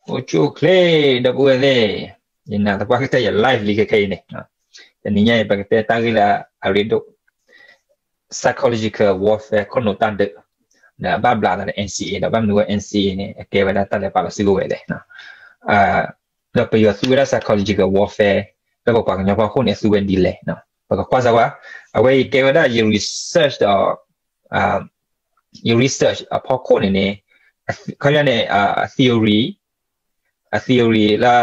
အိၣ်ဆူၣ်အိၣ်ချ့ ဒီပုၢ်ဝဲၢ်သ့ၣ်, ယနာ်သပှၢ်ကတၢၢ်ယ live လံခဲခဲအံၤန့ၣ်, တနံၤညါအံၤ ပကတဲတၢ်ဂ့ၢ်လၢအရ့ဒိၣ် psychological warfare ခိၣ်နူာ်တၢ်ဒုး, ဒီးအဘၣ်ဘျးသးဒီး N C A ဒီးဘၣ်မနုၤဝဲ N C A န့ၣ် အကဲဝဲဒၣ်တၢ်လဲၤပာ်လီၤစုကဝဲၤလဲၣ်, ဒီးပယီၤသူဝဲဒၣ် psychological warfare လၢပပှၤကညီဖီခိၣ်န့ၣ် အသူဝဲဒ်လဲၣ်, ပကကွၢ်စၢၤဝဲ, အဝဲအံၤကဲဝဲဒၣ်ယ research ဒီး ယ research အဖီခိၣ်န့ၣ်န့ၣ်, ခီပညီန့ၣ် အ theory, အ theory လၢ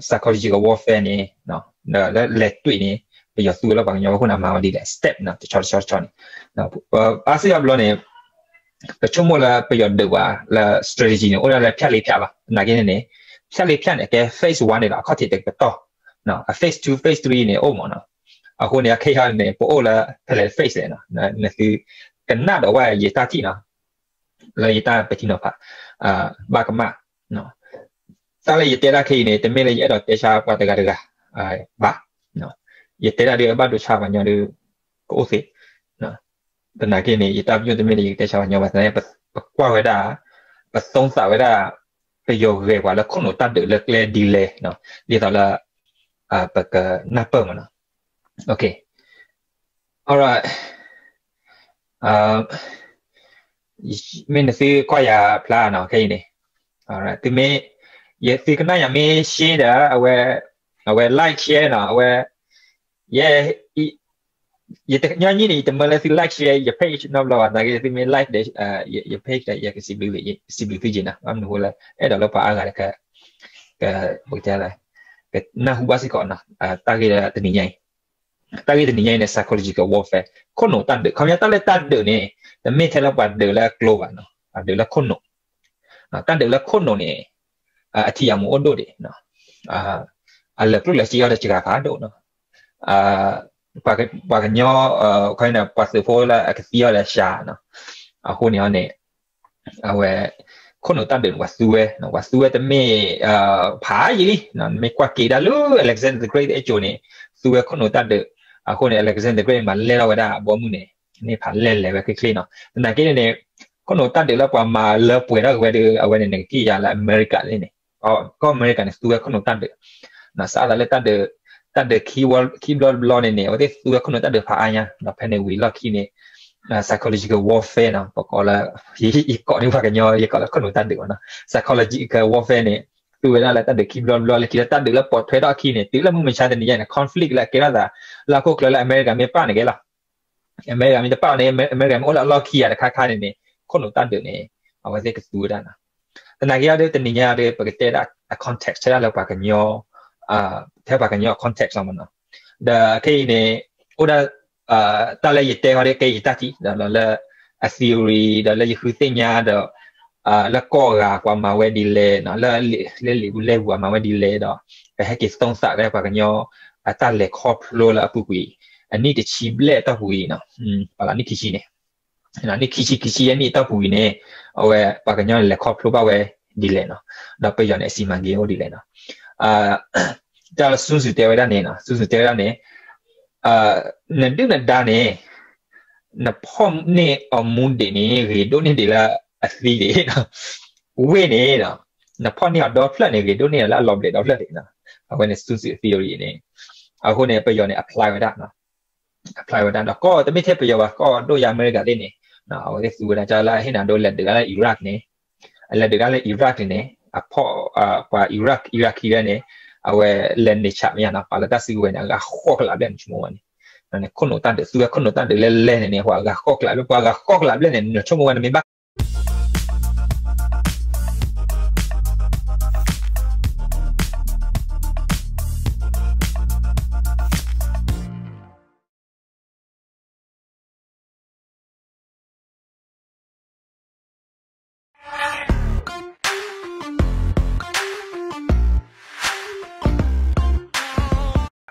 psychological warfare န့ၣ်, ဒီးလၢလဲၤတွံၢ်န့ၣ် ပယီၤသူဝဲလၢပှၤကညီဖီခိၣ်န့ၣ် အမၤဝဲဒ်လဲၣ် step တဆီတဆီတဆီန့ၣ်, အါစုအါဘျီန့ၣ် ပဆိကမိၣ်လၢပယီၤဒုးပှၤလၢ strategy န့ၣ် အိၣ်ဒၣ်လၢဖၠၣ်လ့ဖၠၣ်ဘၣ်, သနာ်က့န့ၣ်န့ၣ် ဖၠၣ်လ့ဖၠၣ်န့ၣ် အကဲ phase one န့ၣ်ဒီး အခီၣ်ထံးတကတီၢ်, အ phase two phase three န့ၣ် အိၣ်မးနီၤ, အဃိန့ၣ် အခဲအံၤန့ၣ် ပအိၣ်လၢဖဲလဲၣ် phase လဲၣ်, နသုကနၣ်ဒီးဝဲယတၢ်ထံၣ်နီၤ, လၢယတၢ်ပထံၣ်နီၤဖး ဘၣ်ကမၣ်, တၢ်လၢယတဲဒၣ်ခဲအံၤန့ၣ် တမ့ၢ်လၢယအဲၣ်ဒိးတဲဆါပှၤတဂၤတဂၤဘၣ်, ယတဲဒၣ်ဒ်အဘၣ်ဒိဆါပှၤကညီဒီး ကအိၣ်သ့, သနာ်က့န့ၣ် ယတၢ်ပညိၣ်တမ့ၢ်လၢယကတဲဆါပှၤကညီဘၣ်, သနာ်က့ ပကွၢ်ဝဲဒၣ်, ပသုံးသပ်ဝဲဒၣ် ပယီၤဂဲၤပှၤလၢခိၣ်နူာ်တၢ်ဒုးလၢကျဲဒ်လဲၣ်, ဒ်သိးလၢ ပကနၢ်ပၢၢ်မးနီၤ, alright, မ့ၢ်နသုကွၢ်ယၤဖျါနီၤ ခဲအံၤန့ၣ်, သုမ့ၢ်, ယသုကနၣ်ယၤမ့ၢ်ရှဲဒီး အဝဲ, အဝဲ like share နီၤ, အဝဲ, ယဲ, ယတညီနုၢ်န့ၣ် ယတမၢလၢသု like share ယ page နီတဘျီဘၣ်, သနာ်က့သုမ့ၢ် like ဒီး ယ page ဒီး ယကစံးဘျုးသုက့ၤနီၤ, ဘၣ်မနုၤဃိလၢ အဲၣ်ဒိးလၢပှၤအါဂၤဒီး က, ကနၢ်ဟူဘၣ်စ့ၢ်ကီးနီၤ, တၢ်ဂ့ၢ်လၢတနံၤညါအံၤ တၢ်ဂ့ၢ်တနံၤညါအံၤန့ၣ် psychological warfare ခိၣ်နူာ်တၢ်ဒုး, ခီပညီတၢ်လၢတၢ်ဒုးန့ၣ် တမ့ၢ်ထဲလၢပှၤဒုးလၢကျိဘၣ်နီၤ, ပှၤဒုးလၢခိၣ်နူာ်, တၢ်ဒုးလၢခိၣ်နူာ်န့ၣ် အထံၣ်အမူအိၣ်ဒိၣ်ဒံး, အလၢာ်ကျိၣ်လၢာ်စ့အီၤဒီးစှၤဖးဒိၣ်နီၤ, ပှၤကညီ, ပှၤသုးဖိလၢအကသံအီၤဒီးစှၤနီၤ, အဃိန့ၣ်န့ၣ် အဝဲ, ခိၣ်နူာ်တၢ်ဒုးန့ၣ် ပှၤသူဝဲ, ပှၤသူဝဲတမ့ၢ်, ဖးယံာ်လံ, မ့ၢ်ကွၢ်က့ၤဒၣ်လၢ Alexander the Great အစိၤန့ၣ်, သူဝဲခိၣ်နူာ်တၢ်ဒုး, အဃိန့ၣ် Alexander the Great မၤလဲၢ်ထီၣ်ဝဲဒၣ်အဘီအမုၢ်န့ၣ်, န့ၢ်ဖးလဲၢ်လဲၤဝဲချ့ချ့နီၤ, သနာ်က့န့ၣ်န့ၣ်, ခိၣ်နူာ်တၢ်ဒုးလၢပှၤမၤလၢပှဲၤထီၣ်က့ၤဝဲဒီး အဝဲန့ၣ် နကထံၣ်ယၤလၢအမဲရကၤလံန့ၣ်, ကီၢ်အမဲရကၤန့ၣ် သူဝဲခိၣ်နူာ်တၢ်ဒုး, စးအါဒၣ်လၢတၢ်ဒုး, တၢ်ဒုးခံဘျီတဘျီန့ၣ်န့ၣ် အဝဲသ့ၣ်သူဝဲခိၣ်နူာ်တၢ်ဒုးဖးအါညါ, ဒီးဖဲန့ၣ်ဝံၤလီၢ်ခံန့ၣ် psychological warfare နီၤ, ပကိးလၢ, ယကိးန့ၢ်ပှၤကညီ ယကိးလၢခိၣ်နူာ်တၢ်ဒုးနီၤ, psychological warfare န့ၣ်, သူဝဲဒၣ်လၢတၢ်ဒုးခံဘျီတဘျီလၢခံလၢတၢ်ဒုးလၢပိာ်ထွဲထီၣ်အခံန့ၣ် တုၤလၢမုၢ်မဆါတနံၤညါန့ၣ် conflict လၢအကဲထီၣ်သး, လၢအခိၣ်ကျၢၢ်လၢအမဲရကၤမ့ၢ်ပာ်န့ၣ်ကဲလီၤ, အမဲရကၤမ့ၢ်တပာ်န့ၣ် အမဲရကၤမ့ၢ်အိၣ်လၢအလီၢ်ခံဂၤတခါခါန့ၣ်န့ၣ် ခိၣ်နူာ်တၢ်ဒုးန့ၣ်, အဝဲသ့ၣ်ကသူဝဲဒၣ်နီၤ, သနာ်က့ဒီးတနံၤညါဒီး ပကတဲဒၣ်အ context ထဲဒၣ်လၢပှၤကညီ, ထဲပှၤကညီအ context လီၤမးနီၤ, ဒီးခဲအံၤန့ၣ်, အိၣ်ဒၣ်, တၢ်လၢယတဲဃီဒီးကဲယတၢ်ထံၣ်, ဒီးလၢအ theory ဒီးလၢယဃုသ့ၣ်ညါဒီး, လၢကီၢ်ဂၤပှၤမၤဝဲဒ်လဲၣ်, လၢလံာ်ပူၤလဲၢ်ပူၤပှၤမၤဝဲဒ်လဲၣ်ဒီး, ပဟဲက့ၤသုံးသပ်ဝဲပှၤကညီ, အတၢ်လဲၤခီဖျိလၢအပူၤကွံာ်, အနံၣ်တဆံဘျဲၣ်အတီၢ်ပူၤအံၤနီၤ, ပှၤလၢနံၣ်ခံဆံန့ၣ် နံၣ်ခံဆံခံဆံယဲၢ်နံၣ်အတီၢ်ပူၤအံၤန့ၣ်, အဝဲပှၤကညီန့ၣ်လဲၤခီဖျိဘၣ်ဝဲဒ်လဲၣ်နီၤ, ဒီးပယီၤန့ၣ် အစီမံကိန်းအိၣ်ဒ်လဲၣ်နီၤ, တၢ်လၢ Sun Tzu တဲဝဲဒၣ်န့ၣ်, Sun Tzu တဲဝဲဒၣ်န့ၣ်, နဒုၣ်နဒါန့ၣ်, နဖီၣ်န့ၢ်အီၤမူဒံးန့ၣ် ဂ့ၤဒိၣ်န့ၢ်ဒံးလၢအသံဒံး, ဝ့ၢ်န့ၣ်, နဖီၣ်န့ၢ်အီၤဒီဖျၢၣ်န့ၣ် ဂ့ၤဒိၣ်န့ၢ်လၢအလီၤဘျဲးဒီဖျၢၣ်ဒံးနီၤ, အဝဲန့ၣ် Sun Tzu theory န့ၣ်, အဃိန့ၣ် ပယီၤန့ၣ် apply ဝဲဒၣ် apply ဝဲဒၣ်ဒီးကီၢ်တမ့ၢ်ထဲပယီၤဘၣ် ကီၢ်ဒိၣ်ယၤအမဲရကၤသ့ၣ်န့ၣ်, အဝဲသ့ၣ်သူဝဲဒၣ် ကၢ်လၢအဟ့ၣ်နၤဒိလဲၤဒုးဒၣ်လၢ Iraq န့ၣ်, လဲၤဒုးဒၣ်လၢ Iraq န့ၣ်န့ၣ်, အဖီၣ်, ပှၤ Iraq, Iraqi ဝဲန့ၣ်, အဝဲလဲၤန့ၢ်ဆးမ့ၢ်ယါနီၤ ပှၤလၢတၢ်စုကဝဲၤန့ၣ် အဂၤဃိးကလးဘျဲၣ်န့ၣ် ဆိကမိၣ်ဝဲန့ၣ်, ခိၣ်နူာ်တၢ်ဒုး သူဝဲခိၣ်နူာ်တၢ်ဒုးလဲၤလဲၤန့ၣ်န့ၣ် ပှၤအဂၤဃိးကလးဘျဲၣ် ပှၤအဂၤဃိးကလးဘျဲၣ်န့ၣ် နဆိကမိၣ်ဝဲန့ၣ်မ့ၢ်ဘၣ်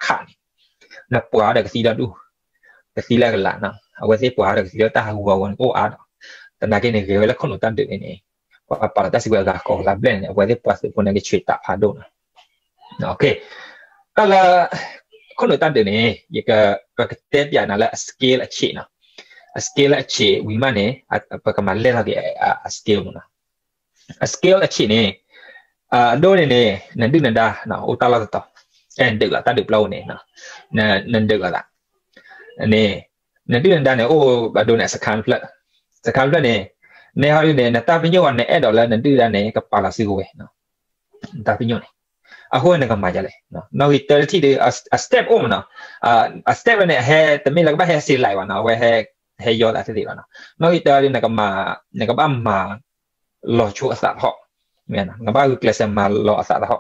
ခးန့ၣ်, နပှၤဒီးကသံဒီဒူၣ်, ကသံလၢအကလးနီၤ, အဝဲသ့ၣ်ပှၤဒီးကသံဒီတၢ်ဟးဂူာ်ဟးဂီၤန့ၣ်အိၣ်အါဒီး, သနာ်က့န့ၣ် ဂ့ၤဝဲလၢခိၣ်နူာ်တၢ်ဒုးန့ၣ်န့ၣ်, ပှၤပာ်လီၤတၢ်စုကဝဲၤအဂၤဃိးကလးဘျဲၣ်န့ၣ် အဝဲသ့ၣ်ပှၤသုးဖိန့ၣ်ကဆှဲးတးဖးဒိၣ်နီၤ, တၢ်လၢ ခိၣ်နူာ်တၢ်ဒုးန့ၣ် ယက, ပကတဲပၠးနၤလၢအ scale အဆံးနီၤ, အ scale အဆံးဝံၤမးန့ၣ် ပကမၤလဲၢ်ထီၣ်က့ၤအ scale မးနီၤ, အ scale အဆံးန့ၣ် အဒိန့ၣ်န့ၣ် နဒုၣ်နဒါ အိၣ်တၢ်လီၢ်တတီၤ, အဲ နဒုးလီၤ တၢ်ဒုးပျီပူၤန့ၣ်, နဒုးလီၤသး, န့ၣ်, နဒုၣ်နဒါန့ၣ် အိၣ်အဒိန့ၣ် စခါတဖျၢၣ်, စခါတဖျၢၣ်န့ၣ်, နဲဟီဒုန့ၣ် နတၢ်ပညိၣ်အီၤ နအဲၣ်ဒိးလၢနဒုၣ်ဒါန့ၣ် ကပာ်လီၤစုကဝဲၤ, နတၢ်ပညိၣ်န့ၣ်, အဃိန့ၣ်နကမၤဒ်လဲၣ်, နီၣ်ဂံၢ်တၢတထံၣ်ဒီး အ step အိၣ်မးနီၤ, အ step န့ၣ် ဟဲတမ့ၢ်လၢကဘၣ်ဟဲစ့လၢၤဘၣ်နီၤ, အဝဲဟဲယီၤသးသ့သ့ဘၣ်နီၤ, နီၣ်ဂံၢ်တၢဒီး နကဘၣ်မၤ လီၤဆိအသးထီၣ်, နကဘၣ်ဂုာ်ကျဲးစၢးမၤလီၤအသးထီ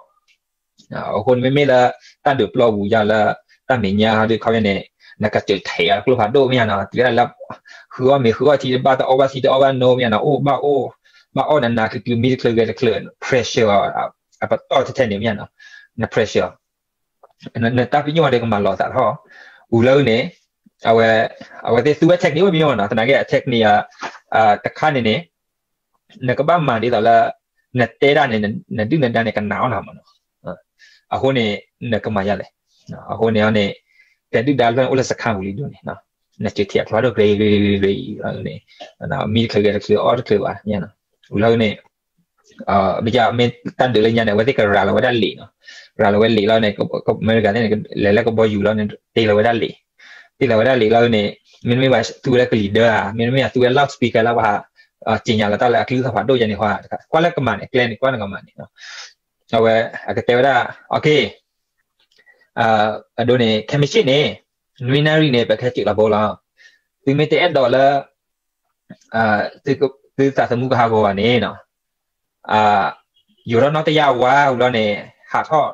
ၣ်, အဃိန့ၣ်မ့မ့ၢ်လၢ တၢ်ဒုးပျီပူၤယါလၢ တၢ်မဲာ်ညါဟီဒုခီန့ၣ်, နကစၢၢ်ထဲးအကျိဖးဒိၣ်မ့ၢ်နီၤ, တုၤဒၣ်လၢ ဃုအီၣ်မ့ၤဃုအီၣ်ထံ တဘၣ်တအီၣ်ဘၣ်ထံတအီၣ်ဘၣ်နိမ့ၢ်နီၤ, အိၣ်ဘၣ်အိၣ်, ဘၣ်အီၣ်နးနးကျုၤကျုၤ မံတချုးဂဲၤတချုး, pressure အပတီၢ်ထဲထဲန့ၣ်မ့ၢ်နီၤ, န pressure နတၢ်ပညိၣ်အီၤဒီးကမၤလီၤသးထီၣ်, ဝံၤလၢန့ၣ်, အဝဲ, အဝဲသ့ၣ်သူဝဲ technique အိၣ်မ့ၢ်နီၤ, သနာ်က့ technique တခါန့ၣ်န့ၣ်, နကဘၣ်မၤဒ်သိးလၢ နတဲဒၣ်န့ၣ် နဒုၣ်နဒါန့ၣ် ကနာ်အီၤလီၤမ့ၢ်နီၤ, အဃိန့ၣ် နကမၤဒ်လဲၣ်, အဃိန့ၣ်န့ၣ်, ပဒုၣ်ဒါဖျၢၣ်န့ၣ် အိၣ်လၢစခါပူၤလံဒိၣ်န့ၣ်, နစၢၢ်ထဲးအကျိဖးဒိၣ် ဂ့ၤဂ့ၤဂ့ၤဂ့ၤအံၤန့ၣ်, မံတချုးဂဲၤတချုး အီၣ်တချုးဘၣ်မ့ၢ်နီၤ, ဝံၤလၢန့ၣ် မ့ၢ်တၢ်ဒုးလၢညါန့ၣ် အဝဲသ့ၣ်ကရၤလီၤဝဲဒၣ်လံာ်နီၤ, ရၤလီၤဝဲလံာ်လီၤန့ၣ်, အမဲရကၤသ့ၣ်န့ၣ် လဲၤလၢကဘီယူၤလီၤန့ၣ် တ့လီၤဝဲဒၣ်လံာ်, တ့လီၤဝဲဒၣ်လံာ်လီၤန့ၣ်, မ့တမ့ၢ်ဘၣ်သူဝဲလၢကလံၤဒၢဧါ, မ့တမ့ၢ်ဘၣ်သူဝဲ loudspeaker လၢပှၤ က့ၤညါလီၤတၢ်လၢအကျိဖးဒိၣ်ယါန့ၣ်, ကွၢ်လၢကမၤန့ၣ် ကျဲန့ၣ် ကွၢ်လၢကမၤန့ၣ်, အဝဲ အကတဲဝဲဒၣ်, အဒိန့ၣ် ခဲမုၢ်ဆ့ၣ်န့ၣ်, နွံနၣ်ရံၣ်န့ၣ် ပကဟဲစၢၢ်လီၤဘိလီၤ, သုမ့ၢ်တအဲၣ်ဒိးလၢ သုသးသမူကဟးဂီၤဘၣ်န့ၣ်, ယိၤထီၣ်နီၢ်တယၢ်ဝါဝံၤလီၤန့ၣ်, ဟးထီၣ်,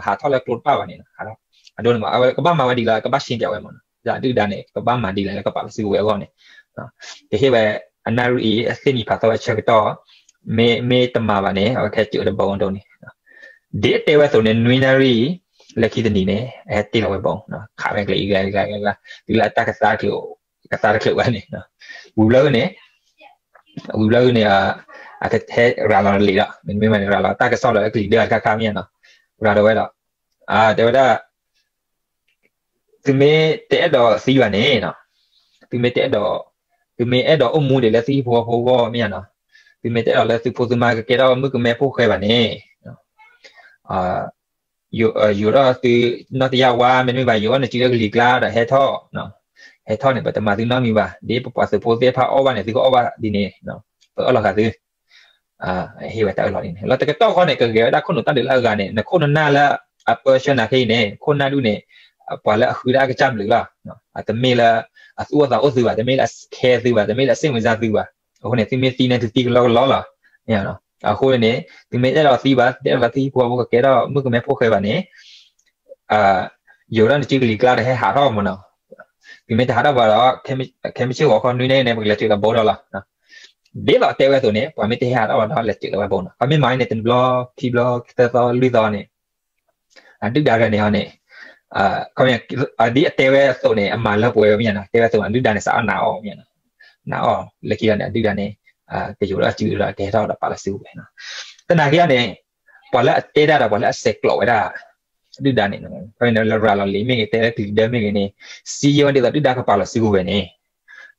ဟးထီၣ်လၢကျိတဖၣ်ဘၣ်န့ၣ်, အဒိန့ၣ် အဝဲကဘၣ်မၤဝဲဒ်လဲၣ် ကဘၣ်ရှင်းပြဝဲမ့ၢ်နီၤ, ဒုၣ်ဒါန့ၣ် ကဘၣ်မၤဒ်လဲၣ်လၢကပာ်လီၤစုကဝဲၤအဂီၢ်န့ၣ်, ကဟ့ၣ်ဝဲ အနၣ်ရံၣ်အံၤ အသ့ၣ်နံၤဖးသီဝဲဆၢကတီၢ်, မ့ၢ်, မ့ၢ်တမၤဘၣ်န့ၣ် အဝဲကဟဲစၢၢ်လီၤဘိအဒိန့ၣ်, ဒ်အတဲဝဲအသိးန့ၣ် နွံနၣ်ရံၣ် လၢခံတနံၤန့ၣ် အဟဲတ့လီၤဝဲဘိ, ခးဝဲကျဲအံၤဂၤဂၤဂၤဂၤ တုၤလၢအတၢ်ကသါတချုး, ကသါတချုးဘၣ်န့ၣ်, ဝံၤဘျီန့ၣ်, ဝံၤဘျီန့ၣ်, အကဟဲရၤလီၤလံာ်ဒီး မ့တမ့ၢ်ဘၣ်န့ၣ် ရၤလီၤတၢ်ကစီၣ်ဒီးလၢကလံၤဒၢတခါခါမ့ၢ်နီၤ, ရၤဒီးဝဲဒီး, တဲဝဲဒၣ် သုမ့ၢ်တအဲၣ်ဒိးသံဘၣ်န့ၣ်, သုမ့ၢ်တအဲၣ်ဒိး, သုမ့ၢ်အဲၣ်ဒိးအိၣ်မူဒံးလၢသုဟံၣ်ဖိဃီဖိအဂီၢ်မ့ၢ်နီၤ, သုမ့ၢ်တအဲၣ်ဒိးလၢသုဖိသုမါကကဲထီၣ်မုၣ်ကမဲဖိဃဲဘၣ်န့ၣ်, ယိၤထီၣ်သုနီၢ်တယၢ်ဝါ မ့တမ့ၢ်ဘၣ် ယိၤထီၣ်နစုလၢကလံၤကျါဒီးဟဲထီၣ်, ဟဲထီၣ်န့ၣ် ပတမၤသုနီတမံၤဘၣ်, ဒ်ပပှၤသုးဖိသ့ၣ်တဖၣ်အီၣ်ဘၣ်န့ၣ် သုကအီၣ်ဘၣ်ဒ်န့ၣ်, ပအၢၣ်လီၤဃာ်သု ဟ့ၣ်ဝဲတၢ်အၢၣ်လီၤန့ၣ်, လီၤတကတီၢ်ဃီန့ၣ် ကဂဲၤဝဲဒၣ်ခိၣ်နူာ်တၢ်ဒုးလၢအဂၤန့ၣ် နခိၣ်နနၢ်လၢအပၢဆှၢနၤခဲအံၤန့ၣ် ခိၣ်နၢ်ဒုးန့ၣ်, ပှၤလၢအဃုဒၣ်အကစၢ်ဘျုးလီၤ, အတမ့ၢ်လၢ အသူၣ်အိၣ်သးအိၣ်သုဘၣ်, တမ့ၢ်လၢအ care သုဘၣ်, တမ့ၢ်လၢအစ့ၣ်မုၢ်စၢ်သုဘၣ်, အဃိန့ၣ် သုမ့ၢ်သံန့ၣ် သုသံကလီကလီလီၤ, အဃိန့ၣ် သုမ့ၢ်အဲၣ်ဒိးသံဘၣ်, အဲၣ်ဒိးလၢသုဟံၣ်ဖိဃီဖိကကဲထီၣ်မုၣ်ကမဲဖိဃဲဘၣ်န့ၣ် ယိၤထီၣ်နစုကလံၤကျါဒီးဟဲဟးထီၣ်မ့ၢ်နီၤ, သုမ့ၢ်တဟးထီၣ်ဘၣ်ဒီး ခဲမုၢ်ဆ့ၣ်ဂီၤခီနွံနၣ်ရံၣ်န့ၣ် ပကလဲၤစၢၤလီၤဘိဒီးလီၤ, ဒ်သိးအတဲဝဲအသိးန့ၣ် ပှၤမ့ၢ်တဟဲဟးထီၣ်ဘၣ်ဒီး လဲၤစၢၤလီၤဝဲဘိနီၤ, ခီမ့ၢ်မၤန့ၣ် တဘျီ ခံဘျီ သၢသီ လွံၢ်သီန့ၣ် အဒုၣ်ဒါတဂၤန့ၣ်ဟီန့ၣ်, ဒ်အတဲဝဲအသိးန့ၣ် အမၤလၢပှဲၤဝဲမ့ၢ်နီၤ, တဲဝဲအသိးန့ၣ် အဒုၣ်ဒါန့ၣ် စးအီၣ်နးအီၣ်မ့ၢ်နီၤ, နးအီၣ်လၢခံလီၤန့ၣ် အဒုၣ်ဒါန့ၣ် ကယိၤထီၣ်စုဒီးကဟဲထီၣ်ဒီးပာ်လီၤစုကဝဲၤနီၤ, သနာ်က့န့ၣ် ပှၤလၢအတဲဒၣ်ဒီးပှၤလၢအဆဲးကျိးဝဲဒၣ် ဒုၣ်ဒါန့ၣ်, လၢရၤလီၤလံာ်မ့ၢ်ဂ့ၤ တဲလၢကလံၤဒၢမ့ၢ်ဂ့ၤန့ၣ်, စံးယဲဝဲဒ်သိးဒုၣ်ဒါကပာ်လီၤစုကဝဲၤန့ၣ်,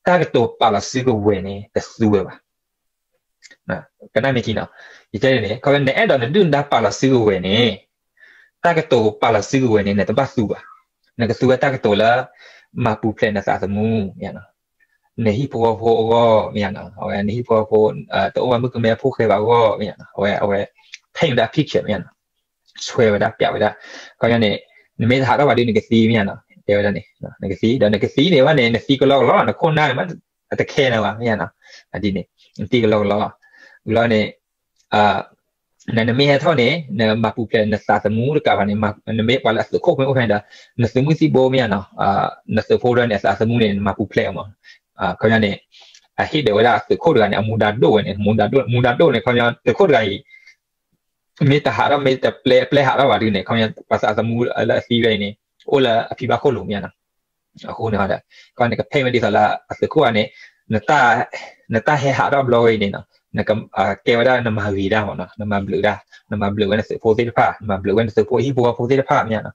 တၢ်ကတိၤပာ်လီၤစုကဝဲၤန့ၣ် တသူဝဲဘၣ် ကနၣ်မ့ၢ်ထံနီၤ, ယတဲန့ၣ် ခီဖျိနအဲၣ်ဒိးနဒုၣ်နဒါပာ်လီၤစုကဝဲၤန့ၣ်, တၢ်ကတိၤပာ်လီၤစုကဝဲၤန့ၣ် နတဘၣ်သူဘၣ်, နကသူဝဲတၢ်ကတိၤလၢ မၤပူၤဖျဲးနသးသမူ, နဟံၣ်ဖိဃီဖိအဂီၢ်မ့ၢ်နီၤ, အဝဲနဟံၣ်ဖိဃီဖိ တအိၣ်ဘၣ်မုၣ်ကမဲဖိဃဲဘၣ်အဂီၢ်မ့ၢ်နီၤ, အဝဲ အဝဲ paint ဝဲဒၣ် picture မ့ၢ်နီၤ, ဆွဲဝဲဒၣ် ပြဝဲဒၣ်, ခီဖျိန့ၣ် နမ့ၢ်တဟးထီၣ်ဘၣ်ဒီး နကသံမ့ၢ်နီၤ, တဲဝဲဒၣ်န့ၣ် နကသံ ဒီးနကသံန့ၣ်ဘၣ်န့ၣ် နသံကလီကလီလီၤ, နခိၣ်နၢ်န့ၣ် အတခဲနၤဘၣ် မ့ၢ်နီၤ, ဒ်န့ၣ် နသံကလီကလီလီၤ, ဝံၤလီၤန့ၣ် နမ့ၢ်ဟဲထီၣ်န့ၣ် နမၤပူၤဖျဲးနသးသမူတကးဘၣ်န့ၣ်, နမ့ၢ်ပှၤလၢအသုးခိၣ်မ့ၢ်အိၣ်ဖဲန့ၣ်ဒီး နသုးမုၢ်သံၣ်ဘိမ့ၢ်နီၤ, နသုးဖိဒီးန့ၣ် အသးသမူန့ၣ် နမၤပူၤဖျဲးအီၤမး, ခီဖျိန့ၣ် အဟ့ၣ်ဒၣ်ဝဲဒၣ်သုးခိၣ်တဂၤန့ၣ် အမူဒါဒိၣ်ဝဲန့ၣ်, မူဒါဒိၣ်န့ၣ် ခီဖျိသုးခိၣ်တဂၤအံၤ မ့ၢ်တဟးထီၣ် မ့ၢ်တပျဲ ပျဲဟးထီၣ်ဘၣ်ဒုန့ၣ် ခီဖျိပှၤသးသမူလၢအသံဝဲအံၤန့ၣ် အိၣ်လၢအဖံဘၣ်ခိၣ်လိၤမ့ၢ်နီၤ, အဃိန့ၣ်ဒီး ခီဖျိန့ၣ် ကဖဲမ့ၢ်ဒ်သိးလၢအသုးခိၣ်ဂၤန့ၣ် နတၢ်ဟဲဟးထီၣ်ဘျီဝဲအံၤန့ၣ်နီၤ, ကဲဝဲဒၣ်နမၤဂ့ၤတၢ်မ့ၢ်နီၤ, နမၤဘျုးတၢ်, နမၤဘျုးဝဲနသုးဖိသ့ၣ်တဖၣ်, နမၤဘျုးဝဲနသုးဖိဟံၣ်ဖိဃီဖိသ့ၣ်တဖၣ်မ့ၢ်နီၤ,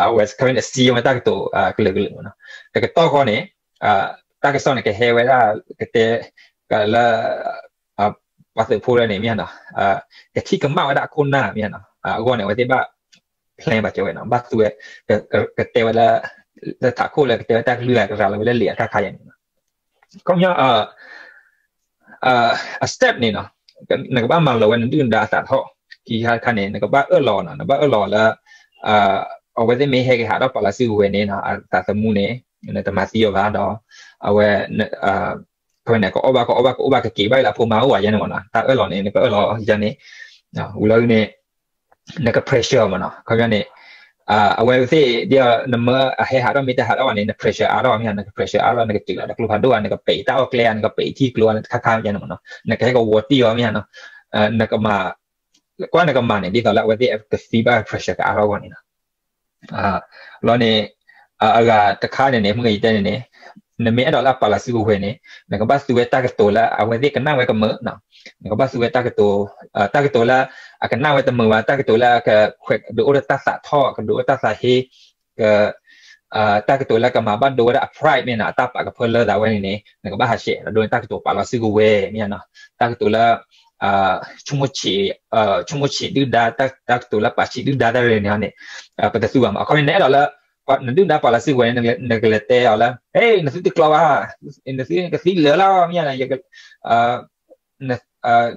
အဝဲခီဖျိန့ၣ် စံးဝဲတၢ်ကတိၤကလုာ်ကလုာ်မ့ၢ်နီၤ, တကတီၢ်ဃီန့ၣ် တၢ်ကစီၣ်န့ၣ် ကဟဲဝဲဒၣ် ကတဲ လၢ ပှၤသုးဖိလၢန့ၣ်မ့ၢ်နီၤ, ကထံၣ်ကမၣ်ဝဲဒၣ်အခိၣ်နၢ်မ့ၢ်နီၤ, အဂီၢ်န့ၣ် အဝဲသ့ၣ်ဘၣ် plan ဘၣ်ကၢဝဲနီၤ, ဘၣ်သူဝဲ ကတဲဝဲလၢ လၢထးခိၣ်လၢကတဲဝဲ တၢ်ကလုၢ်အကရၤလီၤဝဲလၢလံာ်အခါခါယဲန့ၣ်နီၤ, ခီပညီ အ step န့ၣ်နီၤ, နကဘၣ်မၤလီၤဝဲနဒုၣ်နဒါအသးထီၣ်, ခံခါတခါန့ၣ် နကဘၣ်အၢၣ်လီၤနီၤ, နဘၣ်အၢၣ်လီၤလၢ အဝဲသ့ၣ်မ့ၢ်ဟဲက့ၤဟးထီၣ်ပာ်လီၤစုကဝဲၤန့ၣ်နီၤ, အသးသမူန့ၣ် နတမၤသံအီၤဘၣ်ဒီး အဝဲ ခီပညီန့ၣ် ကအီၣ်ဘၣ်ကအီၣ်ဘၣ် ကအီၣ်ဘၣ်ကက့ၤဘၣ်လၢအဖိမါအိၣ် ဘၣ်ယဲန့ၣ်မ့ၢ်နီၤ, တၢ်အၢၣ်လီၤန့ၣ် နကအၢၣ်လီၤယဲန့ၣ်, ဝံၤလီၤန့ၣ် နက pressure မ့ၢ်နီၤ, ခီပညီန့ၣ် အဝဲသ့ၣ်ဒ် နမ့ၢ်အဟဲဟးထီၣ်မ့ၢ်တဟးထီၣ်ဘၣ်န့ၣ် န pressure အါထီၣ်မ့ၢ်နီၤ, နက pressure အါထီၣ် နကတုၤလီၤတကျိဖးဒိၣ်ဧါ, နကပဲာ်တၢ်အီၣ်ကျဲဧါ, နကပဲာ်ထံကျိဧါ, နတခါခါယဲန့ၣ်မ့ၢ်နီၤ, နကဟဲကဝီၤတံၢ်အီၤမ့ၢ်နီၤ, နကမၤ ကွၢ်နကမၤန့ၣ် ဒ်သိးလၢအဝဲသ့ၣ်ကသံဘၣ် pressure ကအါထီၣ်အဂီၢ်န့ၣ်နီၤ, လီၤန့ၣ် အဂၤတခါန့ၣ်န့ၣ် မုၢ်ဂၤယတဲန့ၣ်န့ၣ် နမ့ၢ်အဲၣ်ဒိးလၢအပာ်လီၤစုကဝဲၤန့ၣ် နကဘၣ်သူဝဲတၢ်ကတိၤလၢအဝဲသ့ၣ်ကနၣ်ဝဲကမၢၢ်, နကဘၣ်သူဝဲတၢ်ကတိၤ, တၢ်ကတိၤလၢအကနၣ်ဝဲတမုာ်ဘၣ်, တၢ်ကတိၤလၢအကဒုးအိၣ်ဒီးတၢ်သးထီၣ်, ကဒုးအိၣ်တၢ်သးဟ့, က တၢ်ကတိၤလၢကမၤဘၣ်ဒိဝဲဒၣ်အ pride မ့ၢ်နီၤ, အတၢ်ပာ်ကဖၢလၢသးဝဲန့ၣ်န့ၣ် နကဘၣ်ဟးဆှဲး ဒီးဒိန့ၣ် တၢ်ကတိၤပာ်လီၤစုကဝဲၤမ့ၢ်နီၤ, တၢ်ကတိၤလၢ ဆိကမိၣ်ဆံး, ဆိကမိၣ်ဆံးဒုၣ်ဒါ, တၢ်ကတိၤလၢပာ်ဆံးဒုၣ်ဒါတၢ်ရ့န့ၣ်န့ၣ် ပတသူဘၣ်မး, အခီပညီနအဲၣ်ဒိးလၢ နဒုၣ်ဒါပာ်လီၤစုကဝဲၤန့ၣ် နကလဲၤတဲအီၤလၢ ဟဲ နသုတကျီဘၣ်, နသုကသံလၢာ်လီၤမ့ၢ်နီၤ,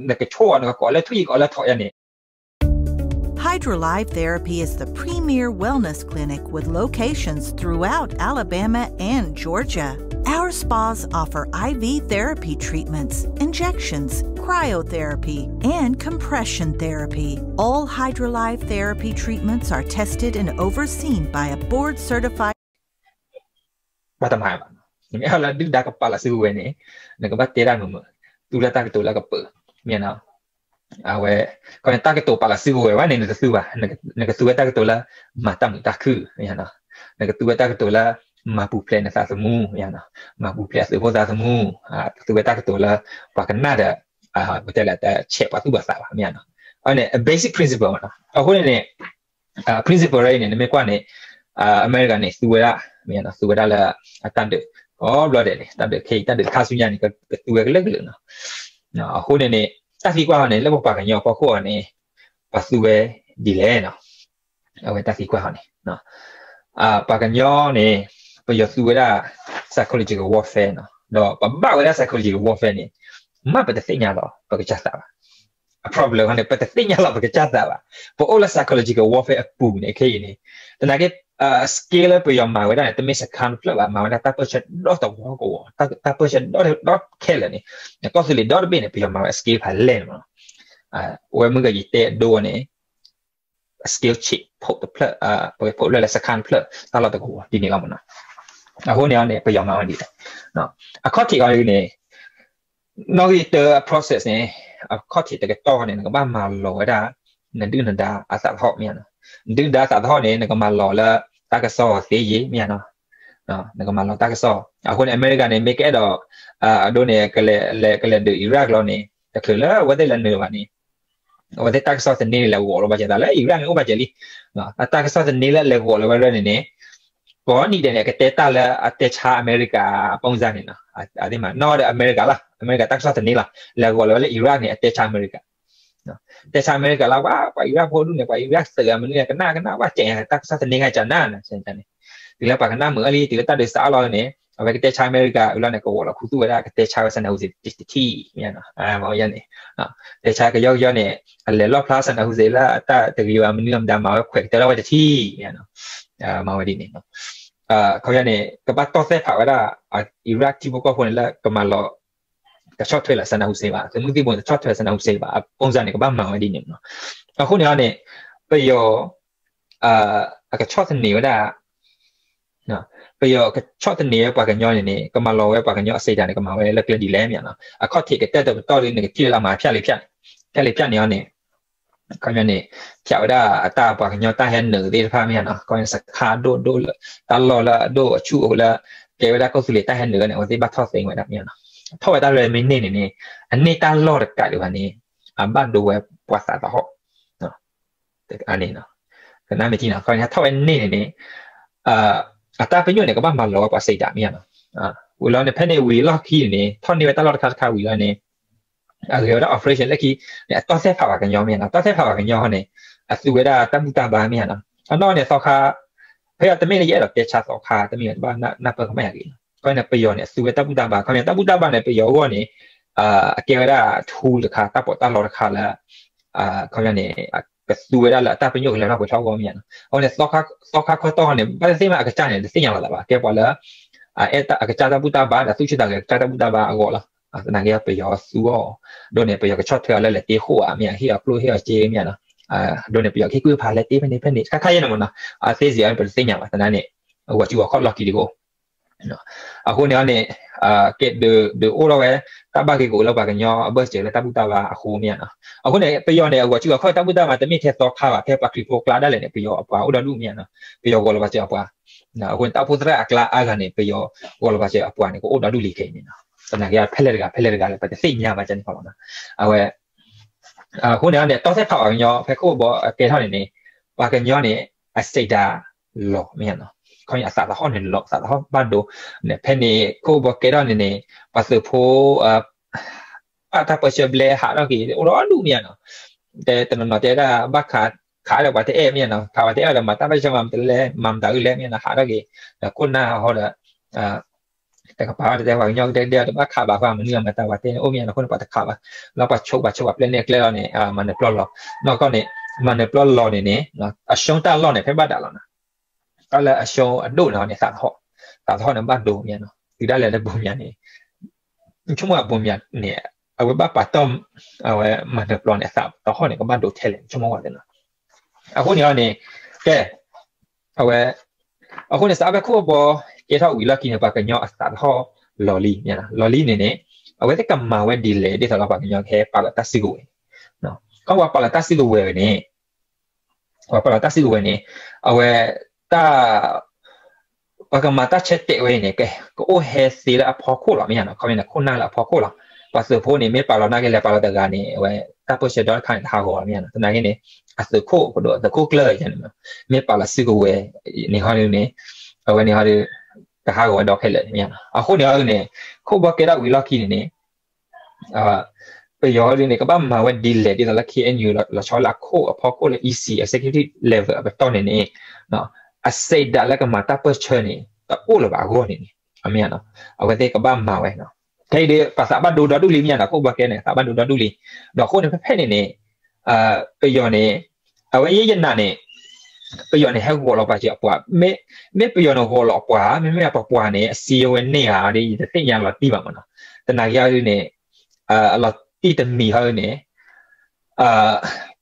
နကဆိၣ်အီၤ နကကိးလၢထွံၣ် ကိးလၢထိးယဲန့ၣ် Hydrolive Therapy is the premier wellness clinic with locations throughout Alabama and Georgia. Our spas offer I V therapy treatments, injections, cryotherapy, and compression therapy. All Hydrolive therapy treatments are tested and overseen by a board certified ပှၤတမၤဘၣ်, နမ့ၢ်အဲၣ်လၢဒုၣ်ဒါကပာ်လီၤစုကဝဲၤန့ၣ် နကဘၣ်တဲတၢ်မုာ်မုာ်, သူလၢတၢ်ကတိၤလၢကပၢၤ, မ့ၢ်နီၤ, အဝဲ ခီန့ၣ် တၢ်ကတိၤပာ်လီၤစုကဝဲၤဝဲန့ၣ် နတသူဘၣ်, နကသူဝဲတၢ်ကတိၤလၢ မၤတၢ်မုာ်တၢ်ခုၣ်, မ့ၢ်နီၤ, နကသူဝဲတၢ်ကတိၤလၢ မၤပူၤဖျဲးနသးသမူ, မ့ၢ်နီၤ, မၤပူၤဖျဲးအသုးဖိသးသမူ, တသူဝဲတၢ်ကတိၤလၢ ပှၤကနၣ်ဒီး ပတဲလဲၣ် တဆဲးပှၤသူၣ်ပှၤသးဘၣ်, မ့ၢ်နီၤ, အဝဲန့ၣ် အ basic principle မ့ၢ်နီၤ, အဃိန့ၣ်န့ၣ် principle ရၢအံၤန့ၣ် နမ့ၢ်ကွၢ်န့ၣ် အမဲရကၤန့ၣ် သူဝဲဒၣ်, မ့ၢ်နီၤ, သူဝဲဒၣ်လၢ အတၢ်ဒုး ကိးဘျီဒဲးန့ၣ် တၢ်ဒုးခဲအံၤ တၢ်ဒုးတခါဆူညါန့ၣ် ကသူဝဲကလုာ်ကလုာ်နီၤ, အဃိန့ၣ်န့ၣ် တၢ်သံကွၢ်အီၤန့ၣ် လၢပပှၤကညီအဖီခိၣ်အီၤန့ၣ် ပှၤသူဝဲဒ်လဲၣ်နီၤ, အဝဲတၢ်သံကွၢ်အီၤန့ၣ် ပှၤကညီန့ၣ် ပယီၤသူဝဲဒၣ် psychological warfare နီၤ, ဒီးပဘၣ်ဝဲဒၣ် psychological warfare န့ၣ် မ့ၢ်ပတသ့ၣ်ညါလီၤ ပကစၢ်သးဘၣ်, အ problem ခီန့ၣ် ပတသ့ၣ်ညါလီၤပကစၢ်သးဘၣ်, ပအိၣ်လၢ psychological warfare အပူၤန့ၣ် ခဲအံၤန့ၣ်, သနာ်က့ scale လၢပယီၤမၤဝဲဒၣ်န့ၣ် တမ့ၢ်စခါတဖျၢၣ်ဘၣ်, မၤဝဲဒၣ်တၢ်ပၢၢ်ဆၢဒီတဝီကဝီၤ, တၢ်ပၢၢ်ဆၢဒီတ, ဒီခဲလၢာ်န့ၣ်, ကီၢ်သူလ့ၤဒီတဘ့ၣ်န့ၣ် ပယီၤမၤဝဲ scale ဖးလဲၢ်န့ၣ်မ့ၢ်နီၤ, အဝဲမုၢ်ဂၤယတဲအဒိန့ၣ် scale ဆံး ဖိးတဖျၢၣ်, ပကဖိးဖျၢၣ်လၢစခါတဖျၢၣ် တၢ်လီၢ်တကဝီၤဒ်န့ၣ်လီၤမ့ၢ်နီၤ, အဃိန့ၣ်န့ၣ် ပယီၤမၤဝဲဒ်လဲၣ်, အခီၣ်ထံးအီၤန့ၣ် နီၣ်ဂံၢ်တၢအ process န့ၣ် အခီၣ်ထံးတကတီၢ်န့ၣ် နကဘၣ်မၤလီၤဝဲဒၣ် နဒုၣ်နဒါအသးထီၣ်မ့ၢ်နီၤ, နဒုၣ်ဒါအသးထီၣ်န့ၣ် နကမၤလီၤလၢတၢ်ကစီၣ်သ့ယံၤမ့ၢ်နီၤ, နကမၤလီၤတၢ်ကစီၣ်, အဃိန့ၣ် အမဲရကၤန့ၣ် မ့ၢ်ကအဲၣ်ဒိး အဒိန့ၣ် ကလဲၤဒုး Iraq လီၤန့ၣ် တချုးလၢအဝဲသ့ၣ်လဲၤနုာ်ဘၣ်န့ၣ် အဝဲသ့ၣ်တၢ်ကစီၣ်သန့လၢလဲၤဂီၤလီၤဘၣ်ကဲသးလၢ Iraq န့ၣ် အိၣ်ဘၣ်ကဲလံ, အတၢ်ကစီၣ်သန့လၢလဲၤဂီၤလီၤဝဲဒၣ်န့ၣ်န့ၣ် ကိးနံၤဒဲးန့ၣ် အကတဲတၢ်လၢအတဲဆါအမဲရကၤအပူၤစၢ်န့ၣ်နီၤ, အသ့ၣ်မး နီၢ်ဒီးအမဲရကၤလီၤ, အမဲရကၤတၢ်ကစီၣ်သန့လီၤ, လဲၤဂီၤလီၤဝဲလၢ Iraq န့ၣ် အတဲဆါအမဲရကၤ, တဲဆါအမဲရကၤလီၤ ပှၤ Iraq ဖိဒူၣ်န့ၣ် ပှၤ Iraq သုးအမနုၤန့ၣ် ကနၣ်ကနၣ် ပှၤကဲတၢ်ကစီၣ်သန့ဂၤကနၣ်န့ၣ်, တုၤလၢပှၤကနၣ်မုာ်အီၤလံ တုၤလၢတၢ်ဒုးစးအီၣ်လီၤန့ၣ် အဝဲကတဲဆါအမဲရကၤ အလီၢ်န့ၣ် ကဝီၤလီၤခူသူၣ်ဝဲဒၣ် ကတဲဆါဝဲ Saddam Hussein တထံၣ်, မ့ၢ်န့ၣ် တဲဆါကယီကယီန့ၣ် အလဲၤလီၣ်ဖျါ Saddam Hussein လၢအတၢ်တဂ့ၤဘၣ်မနုၤမတၤ မၤဝဲခွဲးကတၢၢ်လီၤဝဲတထံၣ်, မၤဝဲဒ်န့ၣ်, ခီပညီန့ၣ် ကဘၣ်တီၢ်သဲဖးဝဲဒၣ် Iraq ထံဖိကီၢ်ဖိန့ၣ်လၢကမၤလီၤ တဆီၣ်ထွဲလၢ Saddam Hussein ဘၣ်, သုးမုၢ်သံၣ်ဘိန့ၣ် တဆီၣ်ထွဲ Saddam Hussein ဘၣ်, အပူၤစၢ်န့ၣ် ကဘၣ်မၤဝဲဒ်န့ၣ်နီၤ, အဃိန့ၣ်န့ၣ် ပယီၤ အကဆီၣ်သနံးဝဲဒၣ် ပယီၤကဆီၣ်သနံးဝဲပှၤကညီန့ၣ်န့ၣ် ကမၤလီၤဝဲပှၤကညီအစံးတၢ်န့ၣ် ကမၤဝဲလၢကျဲဒ်လဲၣ်မ့ၢ်နီၤ, အခီၣ်ထံးကတၢၢ်တပတီၢ်ဒီး နကထံၣ်လၢလၢမၤဖၠၣ်လံဖၠၣ်န့ၣ်, ဖၠၣ်လံဖၠၣ်န့ၣ်အီၤန့ၣ် ခီပညီန့ၣ် ဖၠးဝဲဒၣ်အတၢ်ပှၤကညီတၢ်ဟဲနုာ်သ့ၣ်တဖၣ်မ့ၢ်နီၤ, ခီပညီစခါအဒိၣ်ဒိၣ်လၢ တၢ်လီၢ်လၢအဒိၣ်အဆူၣ်အိၣ်လၢ ကဲဝဲဒၣ်ကီၢ်သူလ့ၤတၢ်ဟဲနုာ်န့ၣ် အဝဲသ့ၣ်ဘၣ်ထီၣ်သ့ဝဲဒၣ်မ့ၢ်နီၤ, ထီၣ်ဝဲတၢ်ရဲၣ်မ့ၢ်န့ၢ်န့ၣ်န့ၣ် အန့ၢ်တၢ်လီၢ်တကးဒံးဘၣ်န့ၣ် အဘၣ်ဒိဝဲပှၤသးသဟီၣ် န့ၣ် ကနၣ်မ့ၢ်ထံနီၤ, ခီပညီထီၣ်ဝဲန့ၢ်န့ၣ်န့ၣ် အတၢ်ပညိၣ်န့ၣ် ကဘၣ်မၤလီၤဝဲပှၤစံးတၢ်မ့ၢ်နီၤ, ဝံၤလီၤန့ၣ် ဖဲန့ၣ်ဝံၤလီၢ်ခံန့ၣ်န့ၣ် ထီၣ်န့ၢ်ဝဲတၢ်လီၢ်တခါတခါဝံၤလီၤန့ၣ် အဂဲၤဝဲဒၣ် operation လၢခံန့ၣ် အတီၢ်သဲၣ်ဖးဘၣ်ကညီမ့ၢ်ဧါနီၤ, တီၢ်သဲၣ်ဖးဘၣ်ကညီန့ၣ် အသူဝဲဒၣ်တၢ်ဘူၣ်တၢ်ဘါမ့ၢ်ဧါနီၤ, အနီၢ်န့ၣ်သီခါ ဖဲအတမ့ၢ်လၢယအဲၣ်ဒိးတဲဆါသီခါ တမ့ၢ်ဘၣ်နၢ်ပၢၢ်ကမၣ်ယၤဂ့ၤ, ခီန့ၣ် ပယီၤန့ၣ် အသူဝဲတၢ်ဘူၣ်တၢ်ဘါ, ခီန့ၣ် တၢ်ဘူၣ်တၢ်ဘါန့ၣ် ပယီၤအဂီၢ်န့ၣ် အကဲဝဲဒၣ် tool တခါ တၢ်ပီးတၢ်လီတခါလၢ ခီန့ၣ် ကသူဝဲဒၣ်လၢအတၢ်ပညိၣ်ကလဲၤထီၣ်ပှဲၤထီၣ်အဂီၢ်မ့ၢ်ဧါနီၤ, အဃိန့ၣ် သီခါခီတီၢ်န့ၣ် ဘၣ်သ့ၣ်သ့ၣ်မ့ၢ်အကစၢ်န့ၣ် တသ့ၣ်ညါလီၤသးဘၣ်, ကဲပှၤလၢ အအဲၣ်အကစၢ်တၢ်ဘူၣ်တၢ်ဘါ ဒီးသူၣ်ဆူၣ်သးဂဲၤကစၢ်တၢ်ဘူၣ်တၢ်ဘါအဂီၢ်လီၤ, သနာ်က့ပယီၤသူအီၤ, ဒ်န့ၣ် ပယီၤကဆီၣ်ထွဲအီၤလၢလဲၤတ့ဃိၣ်ဧါ မ့ၢ်ဧါ ဟ့ၣ်အီၤကျိၣ်ဟ့ၣ်အီၤစ့မ့ၢ်ဧါနီၤ, ဒ်န့ၣ် ပယီၤကဟ့ၣ်ကူၣ်ဖးလဲၤတ့ဖဲန့ၣ်ဖဲန့ၣ် ခါခါယဲန့ၣ်မ့ၢ်နီၤ, အသ့ၣ်စံးအီၤန့ၣ် ပတသ့ၣ်ညါဘၣ် သနာ်န့ၣ် အဂီၤစုဂီၤခီၣ်လီၢ်ခံတကိး အဃိန့ၣ်န့ၣ် ကဲဒုးအိၣ်ထီၣ်ဝဲ တၢ်ဘၣ်ဂ့ၢ်ကအိၣ်လၢပှၤကညီအဘၢၣ်စၢၤလၢတၢ်ဘူၣ်တၢ်ဘါအဃိမ့ၢ်ဧါနီၤ, အဃိန့ၣ် ပယီၤန့ၣ် အဂီၤစုဂီၤခီၣ်တၢ်ဘူၣ်တၢ်ဘါ တမ့ၢ်ထဲသီခါဘၣ် ဖဲပှၤခရံာ်ဖိကျါဒၣ်လဲာ်န့ၣ် ပယီၤအပှၤအိၣ်ဒီဒူၣ်မ့ၢ်ဧါနီၤ, ပယီၤဂီၤလီၤပာ်စၢၤအပှၤ, အဃိန့ၣ် တၢ်အိၣ်ဖှိၣ်သရၣ်အကျါအါဂၤန့ၣ် ပယီၤဂီၤလီၤပာ်စၢၤအပှၤန့ၣ် ကအိၣ်ဒီဒူၣ်လံခဲအံၤန့ၣ်နီၤ, သနာ်က့ဖဲလဲၣ်တဂၤ ဖဲလဲၣ်တဂၤလၢ ပတသ့ၣ်ညါဘၣ်ကန့ၣ်ခီလီၤနီၤ, အဝဲ အဃိန့ၣ်န့ၣ် တီၢ်သဲၣ်ဖးဘၣ်ကညီ ဖဲခိၣ်ဘီအကဲထီၣ်န့ၣ်န့ၣ် ပှၤကညီန့ၣ် အစံးဒၣ်လီၤမ့ၢ်ဧါနီၤ, ခီအသးသဟီၣ်န့ၣ်လီၤ သးသဟီၣ်ဘၣ်ဒိ, ဖဲန့ၣ် ခိၣ်ဘီကဲထီၣ်န့ၣ်န့ၣ် ပှၤသုးဖိ ပာ်တၢ်ပၢဆှၢဘျဲဟးထီၣ်က့ၤ အိၣ်ဒီဒူၣ်မ့ၢ်ဧါနီၤ, တဲတနီၤနီၤတဲဒၣ်ဘၣ်ခး ခးဒီးပှၤတအဲၣ်မ့ၢ်ဧါနီၤ, ခးပှၤတအဲၣ်ဒီးမၤတၢ်ဘၣ်ဆၢမၤမတလဲ မၤမတၤအုလဲၣ်မ့ၢ်နီၤ ဟးထီၣ်က့ၤ, ဒီးခိၣ်နၢ်ဟီဒီး တကပၤတတဲပှၤကညီကတဲဒၣ်တဘၣ်ခးဘၣ်ဃီ မနုၤအမၤတၢ်ပှၤတဲန့ၣ် အိၣ်မ့ၢ်နီၤ အဃိန့ၣ်ပှၤတခးဘၣ်, လၢပှၤဆိးပှၤဆိးပှၤပျဲၢ်န့ၢ်အကျဲလီၤန့ၣ် မၤနၢၤပျီလီၤ, နီၢ်ကီၢ်န့ၣ် မၤနၢၤပျီလီၤန့ၣ်န့ၣ် အရှုံးတၢ်လီၢ်န့ၣ် ဖဲဘၣ်ဒၣ်လီၤနီၤ, တၢ်လၢအရှုံးအဒိၣ်န့ၣ်န့ၣ် သးသဟီၣ်, သးသဟီၣ်န့ၣ်ဘၣ်ဒိမ့ၢ်နီၤ တုၤဒၣ်လဲာ်လၢဘိမၠးန့ၣ် ဆိကမိၣ်အဘိမၠးန့ၣ် အဝဲဘၣ်ပာ်တီၢ် အဝဲမၤနၢၤပျီန့ၣ် အသးသဟီၣ်န့ၣ် ကဘၣ်ဒိထဲလဲၣ် ဆိကမိၣ်ဝဲသ့ၣ်နီၤ, အဃိန့ၣ်န့ၣ် ကဲ အဝဲ အဃိန့ၣ် စးဖဲခိၣ်ဘီ ကဲထီၣ်ဝံၤလီၢ်ခံန့ၣ် ပှၤကညီအသးသဟီၣ်လီၤလံ, လီၤလံန့ၣ်န့ၣ် အဝဲသ့ၣ်ကမၤဝဲဒ်လဲၣ် ဒ်သိးလၢပှၤကညီကဟဲပာ်လီၤတၢ်စုကဝဲၤ, ခီပှၤပာ်လီၤတၢ်စုကဝဲၤဝဲန့ၣ် ပှၤပာ်လီၤတၢ်စုကဝဲၤန့ၣ် အဝဲ တၢ် ပှၤကမၤတၢ်ဆၢတဲာ်ဝဲအံၤန့ၣ် က ကအိၣ်ဟဲသ့လၢအဖီခိၣ်လီၤ မ့ၢ်ဧါနီၤ, ခီမ့ၢ်န့ၣ် ခိၣ်နၢ်လၢအဖီခိၣ်လီၤ, ပှၤသုးဖိန့ၣ် မ့ၢ်ပာ်လီၤနာ်က့လဲၤပာ်လီၤတဂၤန့ၣ် အဝဲ တၢ်ပၢၢ်ဆၢဒီတခါန့ၣ် တဟးဂီၤလီၤ မ့ၢ်ဧါနီၤ, သနာ်က့န့ၣ် အသုးခိၣ်ကဒိၣ် အသုးခိၣ်ကျၢၢ်ယဲန့ၣ် မ့ၢ်ပာ်လီၤစုကဝဲၤန့ၣ်ဟီဒုန့ၣ် အဝဲန့ၣ်ဟီဒု ကဟးဂီၤဝဲဒီခဲလၢာ် မ့ၢ်ဧါနီၤ, အဃိန့ၣ်ဟီဒုန့ၣ် ခိၣ်ဘီကဲထီၣ်ဝံၤလီၢ်ခံန့ၣ်န့ၣ် ပယီၤဒ်န့ၣ် ကဘၣ်မၤဝဲဒ်လဲၣ် ဒ်သိးလၢ K N U လီၤဆီလၢအခိၣ်အဖီခိၣ်လၢ E C executive level အပတီၢ်န့ၣ်န့ၣ် အစံးဒၣ်လၢကမၤတၢ်ပၢၢ်ဆၢန့ၣ် တအိၣ်လၢၤဘၣ်အဂီၢ်န့ၣ်န့ၣ် အမ့ၢ်နီၤ အဝဲသ့ၣ်ကဘၣ်မၤဝဲ ခဲအံၤဒီး ပှၤသးဘၣ်ဒိဒီဒူၣ်လံမ့ၢ်နီၤ ခိၣ်ဘီကဲန့ၣ် သးဘၣ်ဒိဒီဒူၣ်လံ ဒီးအဃိန့ၣ် ဖဲဖဲန့ၣ်န့ၣ် ပယီၤန့ၣ် အဝဲယဲယနာ်န့ၣ် ပယီၤန့ၣ် ဟဲဂီၤလီၤပှၤစၢၤအပှၤ မ့ၢ်ပယီၤန့ၣ်ဂီၤလီၤအပှၤ မ့မ့ၢ်ပပှၤန့ၣ် အစံယိဝဲန့ၢ်ဧါဒီး ယတသ့ၣ်ညါလီၤတံၢ်ဘၣ်မ့ၢ်နီၤ သနာ်က့အီၤဒ်န့ၣ် အလီၤတံၢ်တမံၤဟီန့ၣ်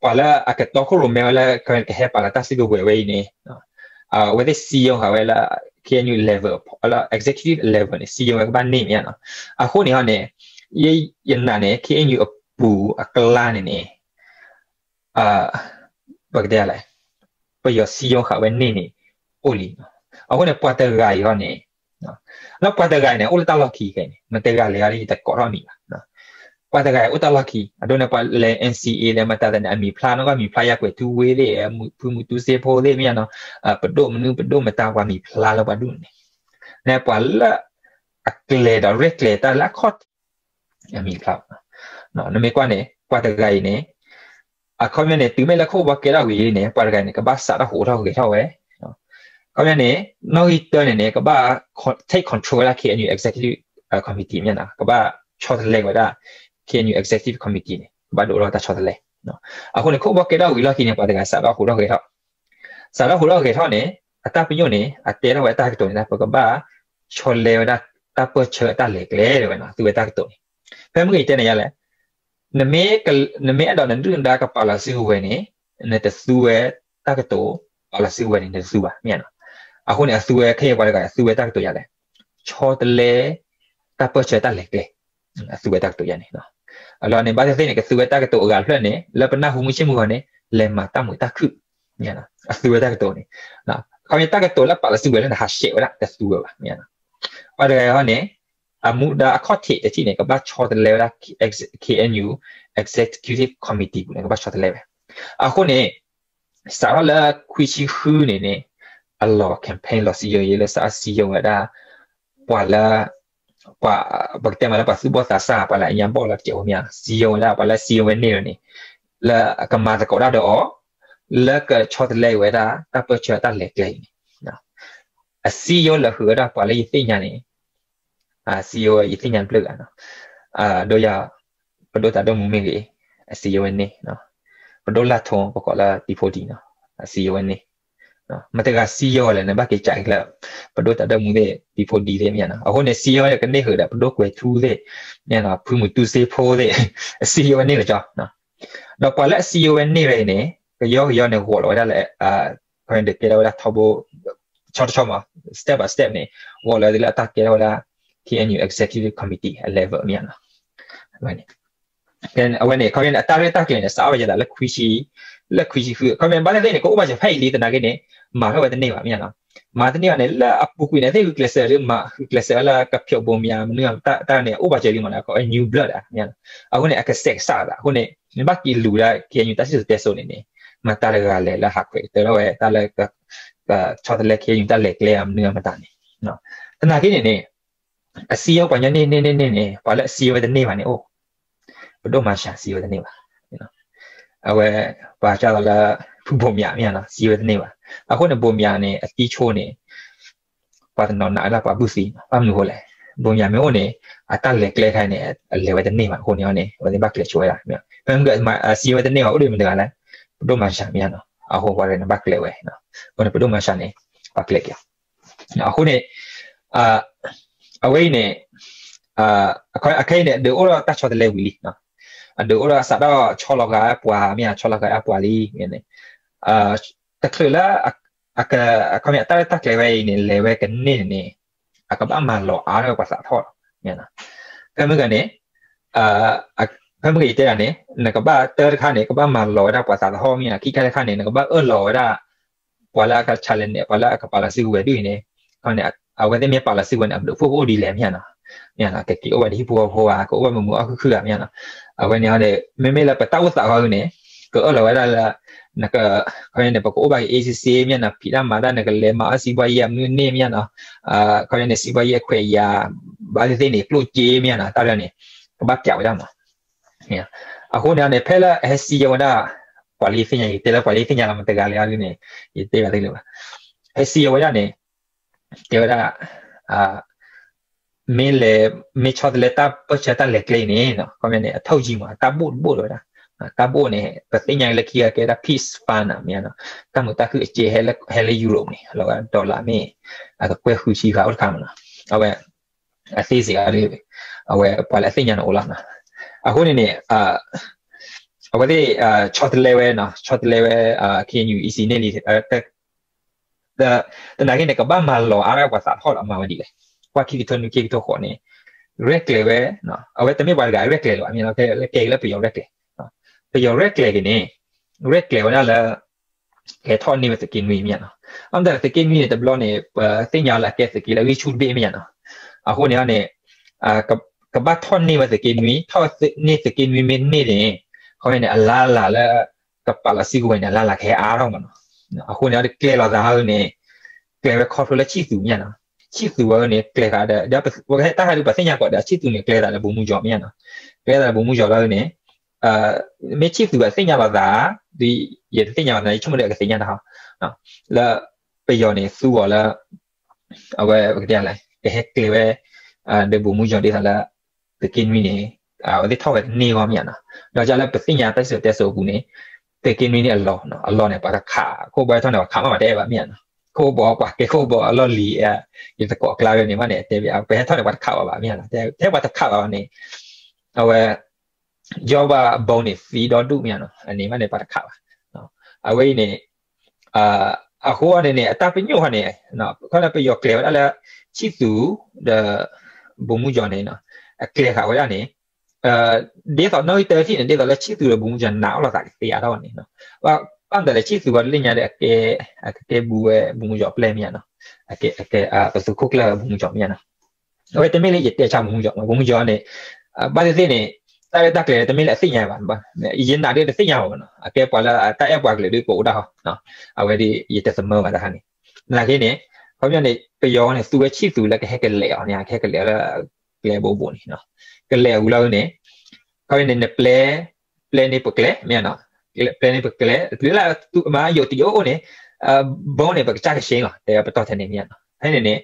ပှၤလၢအကတီခိၣ်ရိၣ်မဲဝဲလၢ ကဟဲပာ်လီၤတၢ်စုကဝဲၤဝဲအံၤန့ၣ် အဝဲသ့ၣ်စံယိဃာ်ဝဲလၢ K N U level လၢ executive level န့ၣ် စံယိဝဲကဘၣ်န့ၢ်မ့ၢ်နီၤ အဃိန့ၣ်ဟီန့ၣ် ယဲယနာ်န့ၣ် K N U အပူၤအကျါန့ၣ်န့ၣ် ပကတဲလဲၣ် ပယီၤစံယိဃာ်ဝဲန့ၢ်န့ၣ် အိၣ်လံ အဃိန့ၣ် ပှၤတဂၤအံၤဟီန့ၣ် လၢပှၤတဂၤအံၤန့ၣ် အိၣ်လၢတၢ်လီၢ်ခံခဲအံၤန့ၣ် မတဂၤလဲၤဂၤလၢယတကိးထီၣ်မံၤဘၣ် ပှၤတဂၤအံၤအိၣ်တၢ်လီၢ်ခံ အဒိန့ၣ် ပှၤလဲၤ N C A လဲၤမတၤသ့ၣ်န့ၣ် အမံၤဖျါနီၢ်ကီၢ်မံၤဖျါယၤကွဲးထူဝ့သ့ၣ် ဖုမူတူစ့ဖိသ့ၣ်မ့ၢ်နီၤ ပဒိၣ်မနုၤပဒိၣ်မတၤပှၤမံၤဖျါလၢပှၤဒူၣ်န့ၣ် နဲပှၤလၢ အကျဲၤဒီးရဲၣ်ကျဲၤတၢ်လၢအခီၣ်ထံး အမံၤဖျါဘၣ် နမ့ၢ်ကွၢ်န့ၣ် ပှၤတဂၤအံၤန့ၣ် အခီပညီန့ၣ် တုၤမ့ၢ်လၢခိၣ်ဘီကဲထီၣ်ဝံၤန့ၣ် ပှၤတဂၤန့ၣ် ကဘၣ်စးထီၣ်ဟးထီၣ်ဂဲၤထီၣ်ဝဲ အခီပညီန့ၣ် နီၣ်ဂံၢ်တၢန့ၣ်န့ၣ် ကဘၣ် take control ဝဲဒၣ် K N U executive committee မ့ၢ်နီၤ ကဘၣ်ဆီတလဲဝဲဒၣ် K N U executive committee န့ၣ် ကဘၣ်ဒိးလီၤတၢ်ဆီတလဲ အဃိန့ၣ် ခိၣ်ဘီကဲထီၣ်ဝံၤလီၢ်ခံန့ၣ် ပှၤတဂၤစးထီၣ်ဟးထီၣ်ဂဲၤထီၣ် စးထီၣ်ဟးထီၣ်ဂဲၤထီၣ်န့ၣ် အတၢ်ပညိၣ်န့ၣ် အတဲထီၣ်ဝဲအတၢ်ကတိၤန့ၣ် ပကဘၣ်ဆီတလဲဝဲဒၣ်တၢ်ပၢၢ်ဆၢအတၢ်လဲၤကျဲတဲဝဲနီၤ သူဝဲတၢ်ကတိၤန့ၣ် ဖဲမုၢ်ဂ့ၤတဲန့ၣ်ယါလဲၣ် နမ့ၢ်အဲၣ်ဒိးနဒုၣ်နဒါကပာ်လီၤစုကဝဲၤန့ၣ် နတသူဝဲတၢ်ကတိၤ ပာ်လီၤစုကဝဲၤန့ၣ် နတသူဘၣ် မ့ၢ်နီၤ အဃိန့ၣ် အသူဝဲခဲအံၤပှၤတဂၤ အသူဝဲတၢ်ကတိၤယါလဲၣ် ဆီတလဲ တၢ်ပၢၢ်ဆၢတၢ်လဲၤကျဲ အသူဝဲတၢ်ကတိၤယါန့ၣ် အလီၢ်န့ၣ် ဘၣ်သ့ၣ်သ့ၣ်န့ၣ် ကသူဝဲတၢ်ကတိၤအဂၤတဖျၢၣ်န့ၣ် လၢပနၢ်ဟူမုၢ်ဆ့ၣ်မုၢ်ဂီၤန့ၣ် လဲၤမၤတၢ်မုာ်တၢ်ခုၣ် အသူဝဲတၢ်ကတိၤန့ၣ် ခီပညီတၢ်ကတိၤလၢပာ်လီၤစုကဝဲၤလၢနဟးဆှဲးဝဲဒၣ် တသူဝဲဘၣ် မ့ၢ်နီၤ ပှၤတဂၤဟီန့ၣ် အမူဒါအခီၣ်ထံးတထံၣ်န့ၣ် ကဘၣ်ဆီတလဲဝဲဒၣ် K N U Executive Committee ပူၤန့ၣ် ကဘၣ်ဆီတလဲဝဲ အဃိန့ၣ် စးထီၣ်လၢခွံဆံဃုန့ၣ်န့ၣ် အလီၤ campaign လီၤစံယိၤယဲလၢစးစံယိၤဝဲဒၣ် ပှၤလၢ ပှၤ ပကတဲမးလၢပှၤသူၣ်ဘီၣ်သးစၢ် ပှၤလၢအညါဘီၣ်လီၤတစဲးဖိမ့ၢ်ဧါနီၤ, စံယိၤဝဲဒၣ် ပှၤလၢစံယိၤဝဲန့ၢ်န့ၣ် လၢအကမၤသကိးတၢ်ဒီးအီၤ လၢကဆီတလဲဝဲဒၣ် တၢ်ပၢၢ်ဆၢတၢ်လဲၤကျဲအံၤန့ၣ် အစံယိၤလၢဟုးဝဲဒၣ် ပှၤလၢယသ့ၣ်ညါန့ၣ် အစံယိၤ ယသ့ၣ်ညါတဖျၢၣ်ဂၤနီၤ, ဒိယၤ ပဒိၣ်တၢ်ဒိၣ်မူမ့ၢ်ဂ့ၤ အစံယိၤဝဲန့ၢ်, ပဒိၣ်လၢ်ထိ ပကိးလၢတံဖိဒံနီၤ အစံယိၤဝဲန့ၢ်, မတၤတဂၤစံယိၤလဲၣ် နဘၣ်က့ၤကးက့ၤလၢ ပဒိၣ်တၢ်ဒိၣ်မူသ့ၣ် တံဖိဒံသ့ၣ်မ့ၢ်ဧါနီၤ, အဃိန့ၣ် စံယိၤကန့ၢ်ဟုးဒီး ပဒိၣ်ကွဲၤထူသ့ၣ် မ့ၢ်ဧါနီၤ, ဖုမုၢ်တူစ့ဖိသ့ၣ် အစံယိၤဝဲန့ၢ်လၢၤကၠီ ဒီးပှၤလၢအစံယိၤဝဲန့ၢ်ဝဲအံၤန့ၣ် ကယီကယီန့ၣ် ဂီၤလီၤဝဲဒၣ်လၢ ခီန့ၣ် ကဲထီၣ်ဝဲဒၣ်ထီဘိ တဆီတဆီမး step by step န့ၣ် ဂီၤလီၤဒ်လၢအတၢ်ကဲထီၣ်ဝဲဒၣ် K N U Executive Committee အ level မ့ၢ်ဧါနီၤ, အဝဲန့ၣ် အဝဲန့ၣ် ခီန့ၣ် အတၢ်ရဲၣ်တၢ်ကျဲၤန့ၣ် စးထီၣ်ဝဲယသးလၢခွံဆံ လၢခွံဆံဃု ခီန့ၣ် ဘၣ်သ့ၣ်သ့ၣ်န့ၣ် ကအိၣ်ဘၣ်စၢၤဖဲအံၤလံသနာ်က့န့ၣ် မၤထီၣ်ဝဲတန့ၢ်ဘၣ်မ့ၢ်ဧါနီၤ, မၤတန့ၢ်ဘၣ်န့ၣ် လၢအပူၤကွံာ်န့ၣ် သ့ၣ်ဂုာ်ကျဲးစၢးဒ်မၤ ဂုာ်ကျဲးစၢးဝဲလၢကဖျိးဘိမ့ၢ်ဧါ မနုၤတၢ်န့ၣ် အိၣ်ဘၣ်စၢၤလံမ့ၢ်နီၤ new blood မ့ၢ်ဧါနီၤ, အဃိန့ၣ် အကစဲးကစၢ်သး အဃိန့ၣ် နဘၣ်က့ၤလူၤဒၣ် K N U တၢ်စံၣ်စိၤတဲစိၤန့ၣ်န့ၣ် မတၤတဂၤလဲၣ်လၢဟးခွဲးကတၢၢ်ထီၣ်ဝဲ တၢ်လၢ ဆီတလဲ K N U တၢ်လဲၤကျဲဧါ မနုၤမတၤန့ၣ်, သနာ်က့န့ၣ်န့ၣ် အစံယိၤပှၤညီန့ၢ်န့ၢ်န့ၢ်န့ၢ်န့ၣ် ပှၤလၢအစံယိၤဝဲတန့ၢ်ဘၣ်န့ၣ်အိၣ်, ပဒိၣ်မၤစှၤစံယိၤဝဲတန့ၢ်ဘၣ်, အဝဲ ပှၤကၢ်လီၤလၢ ဖုဘိမၠးမ့ၢ်ဧါနီၤ စံယိၤဝဲတန့ၢ်ဘၣ်, အဃိန့ၣ် ဘိမၠးန့ၣ် အသံဆိန့ၣ် ပှၤတနီၤနာ်ဝဲဒၣ်ပှၤဘုၣ်သံ ဘၣ်မနုၤအဃိလဲၣ်, ဘိမၠးမ့ၢ်အိၣ်န့ၣ် အတၢ်လဲၤကျဲခါန့ၣ် အလဲၤဝဲတန့ၢ်ဘၣ်အဃိန့ၣ်န့ၣ် အဝဲသ့ၣ်ဘၣ်ကျဲးဆိဝဲဒၣ်, ဖဲမ့ၢ်က စံယိၤဝဲတန့ၢ်ဘၣ် အိၣ်ဒံးမတၤတဂၤလဲၣ်, ပဒိၣ်မၤစှၤမ့ၢ်ဧါနီၤ အဃိပှၤတဂၤန့ၣ်ဘၣ်ကျဲးဝဲ, အဃိန့ၣ် ပဒိၣ်မၤစှၤန့ၣ် ပှၤကျဲးက့ၤ အဃိန့ၣ် အဝဲအံၤန့ၣ် အခဲအံၤန့ၣ် အဒုးအိၣ်ထီၣ်တၢ်ဆီတလဲဝံၤလံ, အဒုးအိၣ်ထီၣ်စးထီၣ်ဆီလီၤဂာ်ပှၤမ့ၢ် ဆီလီၤဂာ်ပှၤလံန့ၣ်, တချုးလၢ အခီပညီ တၢ်ရဲၣ်တၢ်ကျဲၤဝဲအံၤန့ၣ် လဲၤဝဲကန့ၢ်န့ၣ်န့ၣ် အကဘၣ်မၤလီၤအါထီၣ်ပှၤသးထီၣ်လီၤ, ဖဲမ့ၢ်ဂ့ၤန့ၣ် ဖဲမ့ၢ်ဂ့ၤယတဲဒၣ်န့ၣ် နကဘၣ်တၢတခါန့ၣ် ကဘၣ်မၤလီၤဝဲဒၣ်ပှၤသးထီၣ်မ့ၢ်ဧါ, ခံခါတခါန့ၣ် နကဘၣ်အၢၣ်လီၤဝဲဒၣ် ပှၤလၢအက challenge န့ၣ် ပှၤလၢအကပာ်လီၤစုကဝဲၤဒ်အံၤန့ၣ်, အဝဲသ့ၣ်မ့ၢ်ပာ်လီၤစုကဝဲၤန့ၣ် အဘျုးဖှိၣ်ကအိၣ်ဒ်လဲၣ်မ့ၢ်ဧါနီၤ, မ့ၢ်ကက့ၤအိၣ်ဝဲဒၣ်ဟံၣ်ဖိဃီဖိဧါ, ကအိၣ်ဘၣ်မုာ်မုာ်အီၣ်ခုၣ်ခုၣ်ဧါမ့ၢ်ဧါနီၤ, အဝဲန့ၣ်န့ၣ် မ့မ့ၢ်လၢပတၢ်အိၣ်သးအဂီၢ်န့ၣ် ကအၢၣ်လီၤဝဲဒၣ်လၢ နက ခီပညီန့ၣ် ပကအိၣ်ဘၣ်က့ၤ အေးဆေးဆေး မ့ၢ်နီၤ, ဖံးတၢ်မၤတၢ် နကလဲၤမၤအီၣ်စံးဘှါယဲၢ်မနုၤန့ၣ်မ့ၢ်နီၤ, ခီပညီန့ၣ် စံးဘှါယဲၢ်ခွဲးယာ် ဘၣ်သ့ၣ်သ့ၣ်န့ၣ် ကျိၣ်စ့မ့ၢ်နီၤ, တၢ်လၢန့ၣ် ကဘၣ်ပျးဝဲဒၣ်မး, အဃိန့ၣ်န့ၣ် ဖဲလၢအဟဲစံးယဲၢ်ဝဲဒၣ် ပှၤလၢယသ့ၣ်ညါ ယတဲလၢပှၤလၢယသ့ၣ်ညါလီၤ မတၤတဂၤလဲၣ်အီၤဒ်န့ၣ် ယတဲဘၣ်သ့ၣ်လၢၤဘၣ်, ဟဲစံးယဲၢ်ဝဲဒၣ်န့ၣ် တဲဝဲဒၣ် မ့ၢ်လဲၤ မ့ၢ်ဆီတလဲတၢ်ပၢၢ်ဆၢတၢ်လဲၤကျဲအံၤန့ၣ် ခီပညီန့ၣ် အထုပ်ကြီးမး အတၢ်ဘိၣ်တဘိၣ်လီၤဝဲဒၣ်, တၢ်ဘိၣ်န့ၣ် ပသ့ၣ်ညါလၢခံဂၤကဲဒၣ် peace fund မ့ၢ်နီၤ, တၢ်မုာ်တၢ်ခုၣ်အစ့ဟဲလၢ ဟဲလၢ Europe န့ၣ် လီၤဝဲ dollar မ့ၢ် အကကွဲၢ်ဃုဆံဃာ်အိၣ်တခါမးနီၤ, အဝဲ အသ့စ့ၢ်ကီး အဝဲပှၤလၢအသ့ၣ်ညါန့ၣ်အိၣ်လီၤ, အဃိန့ၣ်န့ၣ် အဝဲသ့ၣ် ဆီတလဲဝဲနီၤ ဆီတလဲဝဲ K N U E C န့ၣ်လံ သနာ်က့န့ၣ် ကဘၣ်မၤလီၤအါထီၣ်ပှၤသးထီၣ်ဒီးမၤဝဲဒ်လဲၣ်, ပှၤခံကထိနွံ ခံကထိဃိးန့ၣ် ရဲၣ်ကျဲၤဝဲ, အဝဲတမ့ၢ်ပှၤတဂၤရဲၣ်ကျဲၤလၢၤဘၣ် မ့ၢ်လီၤ ကဲလၢပယီၤရဲၣ်ကျဲၤ, ပယီၤရဲၣ်ကျဲၤက့ၤန့ၣ် ရဲၣ်ကျဲၤဝဲဒၣ်လၢ ကဟဲထီၣ်န့ၢ်ဝဲသုးက့နွံမ့ၢ်နီၤ, အမ့ၢ်တၢ်သုးက့နွံန့ၣ် တဘျီန့ၣ် ပသ့ၣ်ညါလၢအကဲသုးက့လၢအဂံၢ်ဆူၣ်တဘ့ၣ်မ့ၢ်နီၤ, အဃိန့ၣ်န့ၣ် ကဘၣ်ထီၣ်န့ၢ်ဝဲသုးက့နွံ ထီၣ်န့ၢ်သုးက့နွံမ့ၢ်န့ၢ်န့ၣ် အဃိန့ၣ်န့ၣ် အလါလၢ်လၢ်လၢ် ကပာ်လီၤစုကဝဲၤန့ၣ် အလါလၢ်လၢ်ကဟဲအါထီၣ်မးနီၤ, အဃိန့ၣ် အတကျဲၤလီၤသးဟီန့ၣ် ကျဲၤဝဲခီဖျိလၢဆံၣ်သူးမ့ၢ်နီၤ, ဆံၣ်သူးဝဲန့ၣ် ကျဲၤဃာ်ဒီး ပဝဲတၢ်ဟးဒုးပသ့ၣ်ညါကီးဒီး ဆံၣ်သူးန့ၣ် ကျဲၤသးဒီးဗိုလ်မှူးချုပ်မ့ၢ်နီၤ, ကျဲၤသးဒီးဗိုလ်မှူးချုပ်လီၤန့ၣ် မ့ၢ်ဆံၣ်သူးအသ့ၣ်ညါလီၤသး ဒ်ယတသ့ၣ်ညါဘၣ်သနာ်က့ ဆိကမိၣ်ဒီးအကသ့ၣ်ညါတၢ်ဟီ လၢပယီၤန့ၣ် သူအီၤလၢ အဝဲပကတဲလဲၣ် ကဟဲကျဲၤဝဲ ဒီးဗိုလ်မှူးချုပ်ဒ်သိးလၢ သုးက့နွံန့ၣ် အဝဲသ့ၣ်ထီၣ်ဝဲတန့ၢ်ဂီၢ်မ့ၢ်နီၤ, ဒီးလၢပသ့ၣ်ညါတၢ်စံၣ်စိၤတဲစိၤအပူၤန့ၣ် သုးက့နွံန့ၣ်အလီၢ် အလီၢ်န့ၣ် ပှၤကခး ခိၣ်ဘီဟဲထီၣ်န့ၣ် ပှၤခးမးဘၣ်တဲဘၣ်မ့ၢ်နီၤ, ခိၣ်ဘီပှၤကဲခိၣ်ဘီအလီၢ်လံၤ ယတကိးကျါဝဲန့ၣ်မးန့ၣ် တဲဘၣ် ပှၤဟဲထီၣ်န့ၣ် ပှၤတခးဘၣ်ဘၣ်မ့ၢ်နီၤ, ထဲပှၤတခးဘၣ်ဘၣ်န့ၣ် အဝဲ ယီၢ်ဘၣ်ဘီန့ၣ်သံဒီဒူၣ်မ့ၢ်နီၤ, အန့ၣ်မးန့ၣ် ပှၤတခးဘၣ်, အဝဲအံၤန့ၣ် အဃိန့ၣ်န့ၣ် အတၢ်ပညိၣ်ဃီန့ၣ် ခီလၢပယီၤကျဲၤဝဲဒၣ်လၢ ဆံၣ်သူး ဒီး ဗိုလ်မှူးချုပ်န့ၣ် အကျဲၤဃာ်ဝဲဒၣ်န့ၣ် ဒ်သိးနီၣ်ဂံၢ်တၢထံၣ်န့ၣ် ဒ်သိးလၢဆံၣ်သူးဒီးဗိုလ်မှူးချုပ်န့ၣ် နာ်အီၤလိာ်သးကသ့အါထီၣ်န့ၣ်, ဘၣ်မတၤလဲၣ် ဆံၣ်သူးဝဲလၢညါဒီး အကဲဘူးဝဲဗိုလ်မှူးချုပ်အပျဲၢ်မ့ၢ်နီၤ, ပသုးခိၣ်ကျၢၢ်ဝဲဗိုလ်မှူးချုပ်မ့ၢ်နီၤ, အဝဲတမ့ၢ်လၢယတဲဆါဗိုလ်မှူးချုပ် ဗိုလ်မှူးချုပ်န့ၣ် ဘၣ်သ့ၣ်သ့ၣ်န့ၣ် တၢ်ရဲၣ်တၢ်ကျဲၤတမ့ၢ်လၢအသ့ၣ်ညါဘၣ်, ယနာ်ဒ်တသ့ၣ်ညါဘၣ်နီၤ, အကဲပှၤလၢတၢ်အဲၣ်ပှၤကလုာ်ဒ်ကအိၣ်ဒၣ်ဟီ, အဝဲဒ်ယတသမၢဘၣ်တခါန့ၣ်, နာ်က့န့ၣ် ခီပညီန့ၣ် ပယီၤန့ၣ် သူဝဲဆံၣ်သူးလၢကဟဲကလဲာ်အီၤန့ၣ် ကဟဲကလဲာ်အီၤလၢ ကျဲဘိးဘိးန့ၣ်, ကလဲၤဝံၤလီၤန့ၣ်, ခီန့ၣ် နပျဲ, ပျဲန့ၢ်ပကျဲ မ့ၢ်နီၤ, ပျဲန့ၢ်ပကျဲ တုၤလၢမၤယိာ်တယိာ်အိၣ်န့ၣ်, ဘိန့ၣ် ပကစၢ်ကဆ့လီၤ တဲပတီၢ်ထဲန့ၣ် မ့ၢ်နီၤ, ဖဲန့ၣ်န့ၣ်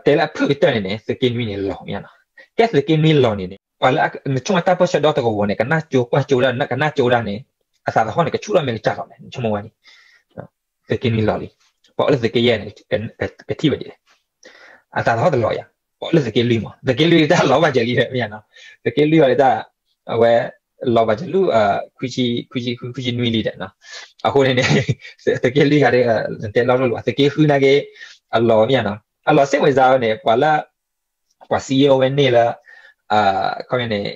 တဲလၢအဖုၣ်ကတၢၢ်န့ၣ်န့ၣ် သုးက့နွံန့ၣ်လီၤ မ့ၢ်နီၤ, ကဲသုးက့နွံလီၤန့ၣ်န့ၣ် ပှၤလၢ နဆိကမိၣ်တၢ်ပၢၢ်ဆၢဒီတကဝီၤန့ၣ် ကနၣ်ကၠိကွၢ်ကၠိဒၣ် ကနၣ်ကၠိဒၣ်န့ၣ် အသးသဟီၣ်န့ၣ် ကဆူၣ်ထီၣ်မ့ၢ်ကစၢ်လီၤလဲၣ် နဆိကမိၣ်ဝဲန့ၣ်, သုးက့နွံလီၤလံ, ပှၤအိၣ်လၢသုးက့ယဲၢ်န့ၣ် ကထံၣ်ဝဲဒ်လဲၣ်, အသးသဟီၣ်တလီၤယၤ, ပှၤအိၣ်လၢသုးက့လွံၢ်မး သုးက့လွံၢ်တၢ်လီၤဘၣ်စၢၤလံ မ့ၢ်နီၤ, သုးက့လွံၢ်အီၤဒ်တၢ်, အဝဲ, လီၤဘၣ်စၢၤလံ, ခွံဆံနွံလံဒီး, အဃိန့ၣ်န့ၣ်, သုးက့လွံၢ်ဂၤဒ်, တဲလီၤလိၤလီၤ သုးက့ဃုနာ်က့, အလီၤမ့ၢ်နီၤ အလီၤစ့ၢ်ဝဲစါန့ၣ် ပှၤလၢ, ပှၤစံယိၣ်ဝဲန့ၢ်လၢ, ခီန့ၣ်,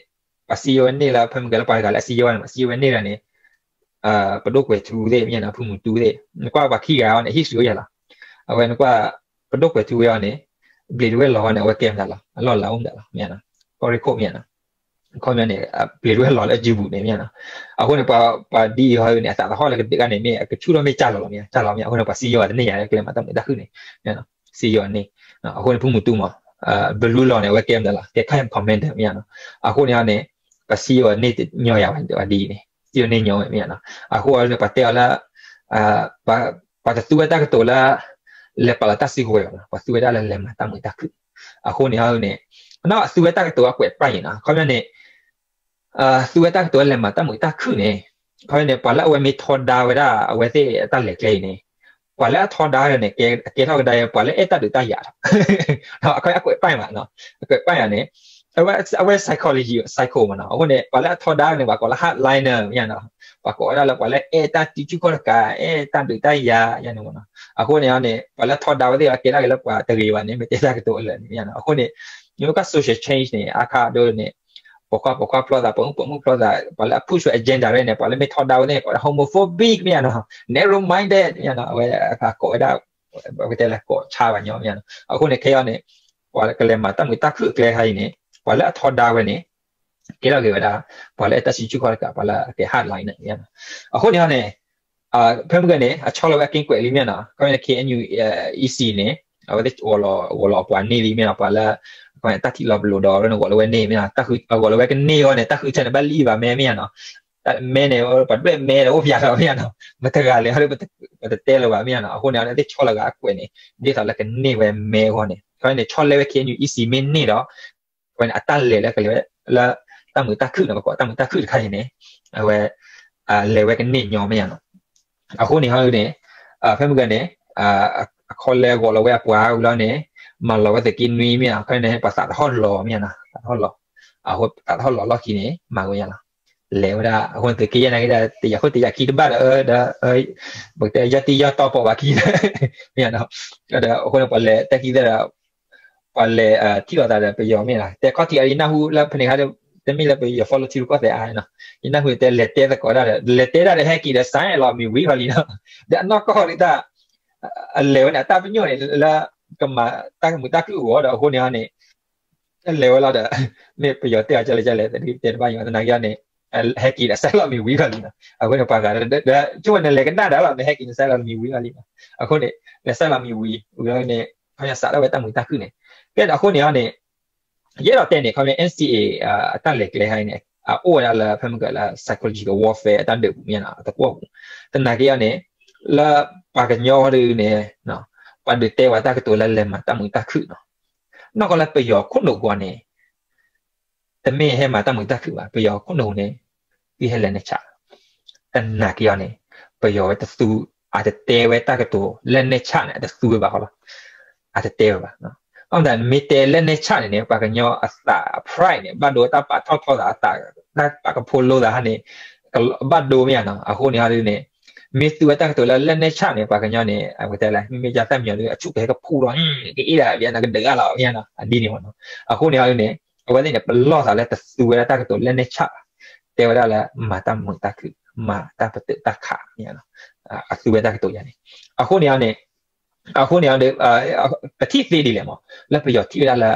ပှၤစံယိၣ်ဝဲန့ၢ်လၢ ဖဲမုၢ်ကဲလၢပှၤတဂၤလၢအစံယိၣ်ဝဲန့ၣ် ပှၤစံယိၣ်ဝဲန့ၢ်လၢန့ၣ်, ပဒိၣ်ကွဲၤထူသ့ၣ် မ့ၢ်နီၤ ဖုမူတူသ့ၣ် နကွၢ်ပှၤခံဂၤအီၤန့ၣ် ဟံၣ်စုၤယၤလီၤ, အဝဲနကွၢ်, ပဒိၣ်ကွဲၤထူဝဲအီၤန့ၣ်, ဘျံးတဝဲၢ်လီၤန့ၣ် အဝဲကဲမတၤလီၤ အလီၢ်လၤအိၣ်မတၤလီၤ မ့ၢ်နီၤ, ကီၢ်ရ့ၣ်ခိၣ် မ့ၢ်နီၤ, ခီန့ၣ်, ဘျံးတဝဲၢ်လီၤလၢအစုပူၤန့ၣ် မ့ၢ်နီၤ, အဃိန့ၣ် ပှၤဒ်အံၤဟီန့ၣ် အသးသဟီၣ်လၢကဒုးကန့ၣ် မ့ၢ်အကဆူၣ်ထီၣ် မ့ၢ်ကစၢ်လီၤလီၤ မ့ၢ်ကစၢ်လီၤ မ့ၢ်အဃိန့ၣ် ပှၤစံယိၣ်အီၤတန့ၢ်ယၤ ကျဲမၤတၢ်မုာ်တၢ်ခုၣ်န့ၣ်, စံယိၣ်အန့ၢ်, အဃိန့ၣ် ဖုမူတူမး, ဘလူလီၤန့ၣ် အဝဲကဲမတၤလီၤ ကဲခါ commander မ့ၢ်နီၤ, အဃိန့ၣ်န့ၣ်, ပှၤစံယိၣ်အန့ၢ်ညီယၤဝဲဒ်အံၤန့ၣ် စံယိၣ်န့ၢ်ညီဝဲ မ့ၢ်နီၤ, အဃိန့ၣ် ပှၤတဲအီၤလၢ ပှၤတသူဝဲတၢ်ကတိၤလၢ လဲၤပာ်လီၤတၢ်စုကဝဲၤဘၣ်နီၤ, ပှၤသူဝဲဒၣ်လၢလဲၤမၤတၢ်မုာ်တၢ်ခုၣ်, အဃိန့ၣ်န့ၣ်, အသူဝဲတၢ်ကတိၤအကွဲးပာ်အံၤနီၤ, ခီပညီန့ၣ်, သူဝဲတၢ်ကတိၤလၢလဲၤမၤတၢ်မုာ်တၢ်ခုၣ်န့ၣ်, ခီပညီန့ၣ် ပှၤလၢအဝဲမ့ၢ်ထီဒါဝဲဒၣ် အဝဲသ့ၣ်အတၢ်လဲၤကျဲအံၤန့ၣ်, ပှၤလၢအထီဒါဝဲန့ၣ် ကဲထီၣ်ကဒါ ပှၤလၢအဲၣ်တၢ်ဒုးတၢ်ယၤလီၤ, အကွဲးပာ်မး, အကွဲးပာ်ယၤန့ၣ်, အဝဲ psychology အ psycho မးနီၤ, အဃိန့ၣ် ပှၤလၢအထီဒါဝဲန့ၣ် ပှၤကိးလၢ hardliner မ့ၢ်နီၤ, ပှၤကိးဝဲဒၣ်လၢပှၤလၢအဲၣ်တၢ်စုဆူၣ်ခီၣ်တကး အဲၣ်တၢ်ဒုးတၢ်ယၤယၤန့ၣ်မးနီၤ, အဃိန့ၣ်န့ၣ် ပှၤလၢထီဒါဝဲသ့ၣ်အကဲထီၣ်က့ၤလၢပှၤတဂ့ၤဘၣ်န့ၣ် မ့ၢ်တဲတၢ်ကတိၤအလၢာ်န့ၣ်မ့ၢ်နီၤ, အဃိန့ၣ်, မ့ၢ်က social change န့ၣ် အခါဒိန့ၣ်, ပိာ်ခွါပိာ်ခွါဖျီသး ပိာ်မုၣ်ပိာ်မုၣ်ဖျီသး ပှၤလၢအ push ဝဲ agenda ဝဲန့ၣ် ပှၤလၢမ့ၢ်ထီဒါဝဲသ့ၣ်န့ၣ် ကိးဝဲဒၣ် homophobic မ့ၢ်နီၤ, narrow minded မ့ၢ်နီၤ, အဝဲကိးဝဲဒၣ် ပကတဲလၢကိးဆါဘၣ်ညီမ့ၢ်နီၤ, အဃိန့ၣ် ခဲအံၤန့ၣ်, ပှၤကလဲၤမၤတၢ်မုာ်တၢ်ခုၣ်အကျဲခါအံၤန့ၣ်, ပှၤလၢအထီဒါဝဲန့ၣ်, ကဲထီၣ်က့ၤဝဲဒၣ်, ပှၤလၢအဲၣ်တၢ်စုဆူၣ်ခီၣ်တကး ပှၤလၢအကဲ hardliner န့ၣ်, အဃိန့ၣ်န့ၣ်, ဖဲမုၢ်ဂၤန့ၣ် အဆီလီၤဝဲအက့ကွဲးလံမ့ၢ်နီၤ, ခီန့ၣ် KNU EC န့ၣ်, အဝဲသ့ၣ်ဂီၤလီၤဝဲန့ၢ်လံမ့ၢ်နီၤ, ပှၤလၢ, တၢ်ထံၣ်လီၤပလိာ်ဒီး ဂီၤလီၤဝဲန့ၢ်မ့ၢ်နီၤ, ဂီၤလီၤဝဲကန့ၢ်အဂီၢ်န့ၣ် တၢ်ဃုထၢန့ၣ် ဘၣ်လံဘၣ်မဲမ့ၢ်နီၤ, မဲန့ၣ် ပှၤဒွဲၣ်မဲဒီးအိၣ်ဖျါလီၤမ့ၢ်နီၤ, မတဂၤလဲၣ် ပတတဲလၢၤဘၣ်မ့ၢ်နီၤ, အဃိန့ၣ် အဝဲသ့ၣ်ဆီလီၤဂၤအကွဲးန့ၣ်, ဒ်သိးလၢကန့ၢ်ဝဲမဲအဂီၢ်န့ၣ်, ခီန့ၣ် ဆီလီၤဝဲ KNU EC မ့ၢ်န့ၢ်ဒီး အဝဲန့ၣ် အတၢ်လဲၤလၢကလဲၤဝဲလၢ တၢ်မုာ်တၢ်ခုၣ်န့ၣ် ပကိးတၢ်မုာ်တၢ်ခုၣ်တခါအံၤန့ၣ်, အဝဲ, လဲၤဝဲကန့ၢ်ညီမ့ၢ်နီၤ, အဃိန့ၣ်ဟီန့ၣ်, ဖဲမုၢ်ဂၤန့ၣ်, အခီလဲဂီၤလီၤဝဲအပှၤဝံၤလီၤန့ၣ်, မၤလီၤဝဲသုးက့နွံမ့ၢ်နီၤ, ခီန့ၣ် ပှၤသးတဟီၣ်လီၤမ့ၢ်နီၤ, သးတဟီၣ်လီၤ, အဃိသးတဟီၣ်လီၤလီၢ်ခံန့ၣ် မၤဝဲယါလီၤ, လဲၤဝဲဒၣ် အဃိန့ၣ် သုးက့ယဲၢ်န့ၣ်က့ၤဒီး တယာ်ခိၣ်တယာ်ခံတဘၣ်ဒီး ဒီး, ပကတဲယီၢ်တံၢ်ယီၢ်တီပိာ်ဘၣ်ခံ, မ့ၢ်နီၤ, ဒီးအဃိန့ၣ် ပှၤလဲၤတဲခံသ့ဒီး ပှၤလဲၤထံၣ်လိာ်သးဒီးပယီၤမ့ၢ်နီၤ, တဲခီၣ်ထံးအါ ယနၢ်ဟူလၢဖဲန့ၣ်ခါ, တမ့ၢ်လၢပယီၤ follow ထံရူၢ်ကီၢ်သဲးအါနီၤ, ယနၢ်ဟူတဲလဲၤတဲသကိးဒၣ်ဒီး လဲၤတဲဒၣ်ဒီးဟဲက့ၤဒီး စဲးလီၤမံၤဝံၤဃီလံနီၤ, ဒီးအနီၢ်ကီၢ်ဒ်တၢ်, အလဲၤဝဲန့ၣ် အတၢ်ပညိၣ်န့ၣ် လၢ, ကမၤတၢ်ကမုာ်တၢ်ခုၣ်အဂီၢ်ဒီးအဃိန့ၣ်န့ၣ်, အလဲၤဝဲလီၤဒီး, မ့ၢ်ပယီၤတဲအီၤကလဲၣ်ကလဲၣ် တဲတဘၣ်ယီၤ သနာ်က့န့ၣ်, ဟဲက့ၤဒီးစဲးလီၤမံၤဝံၤဃီလံနီၤ, အဃိန့ၣ်ပှၤဂၤဒီး, ဆိကမိၣ်န့ၣ်လဲၤကနၣ်ဒီးလီၤ မ့ၢ်ဟဲက့ၤန့ၣ်စဲးလီၤမံၤဝံၤဃီလံနီၤ, အဃိန့ၣ်, လဲၤစဲးလီၤမံၤဝံၤဝံၤန့ၣ်, ခီပညီစးထီၣ်ဝဲတၢ်မုာ်တၢ်ခုၣ်န့ၣ်, ကဲဒီးအဃိန့ၣ်န့ၣ်, ယအဲၣ်ဒိးတဲန့ၣ် ခီပညီ NCA အတၢ်လဲၤကျဲခါအံၤန့ၣ် အအိၣ်ဝဲဒၣ်လၢဖဲမုၢ်ဂၤလၢ psychological warfare အတၢ်ဒုးပူၤမ့ၢ်နီၤ အတကွီၢ်ပူၤ, သနာ်က့အီၤန့ၣ်, လၢပှၤကညီဒ်န့ၣ်, ပှၤဒုးတဲဝဲတၢ်ကတိၤလၢလဲၤမၤတၢ်မုာ်တၢ်ခုၣ်နီၤ, နီၢ်ကီၢ်လၢပယီၤခိၣ်နူာ်ပူၤန့ၣ် တမ့ၢ်ဟဲမၤတၢ်မုာ်တၢ်ခုၣ်ဘၣ်, ပယီၤခိၣ်နူာ်န့ၣ်, သုဟဲလဲၤနဲၣ်ဆး, သနာ်က့အီၤန့ၣ်, ပယီၤဝဲတသူ, အတတဲဝဲတၢ်ကတိၤ လဲၤနဲၣ်ဆးန့ၣ် အတသူဝဲဘၣ်ဃီလီၤ, အတတဲဝဲဘၣ်, အမတၤနမ့ၢ်တဲလဲၤနဲၣ်ဆးန့ၣ်န့ၣ် ပှၤကညီအသးအ pride န့ၣ် ဘၣ်ဒိတၢ်ပာ်ထီၣ်ထီသးအသး, တၢ်ပာ်ကဖိလိသးဟါန့ၣ်, ဘၣ်ဒိမ့ၢ်ဧါနီၤ, အဃိန့ၣ်ဟီဒ်န့ၣ်, မ့ၢ်သူဝဲတၢ်ကတိၤလၢလဲၤနဲၣ်ဆးန့ၣ် ပှၤကညီန့ၣ် အဝဲတဲလၢ မ့မ့ၢ်ယါသၣ်မံယီၤဒ် အဆူၣ်ကဟဲကဖူထီၣ်, ကအ့ၣ်ဒၣ်ဘၣ်နကဒုးဂၤလီၤမ့ၢ်ဧါနီၤ, အဒ်န့ၣ်မ့ၢ်နီၤ, အဃိန့ၣ်ဟီဒ်န့ၣ်, အဝဲသ့ၣ်န့ၣ် ပလီၢ်သးလၢတသူဝဲဒၣ်တၢ်ကတိၤလဲၤနဲၣ်ဆး, တဲဝဲဒၣ်လၢ မၤတၢ်မုာ်တၢ်ခုၣ်, မၤတၢ်ပတုာ်တၢ်ခးမ့ၢ်ဧါနီၤ, အသူဝဲတၢ်ကတိၤယါန့ၣ်, အဃိန့ၣ်ဟီန့ၣ်, အဃိန့ၣ်ဟီဒ်, ပထံၣ်သ့ဒ်လဲၣ်မး, လၢပယီၤထံၣ်ဝဲဒၣ်လၢ,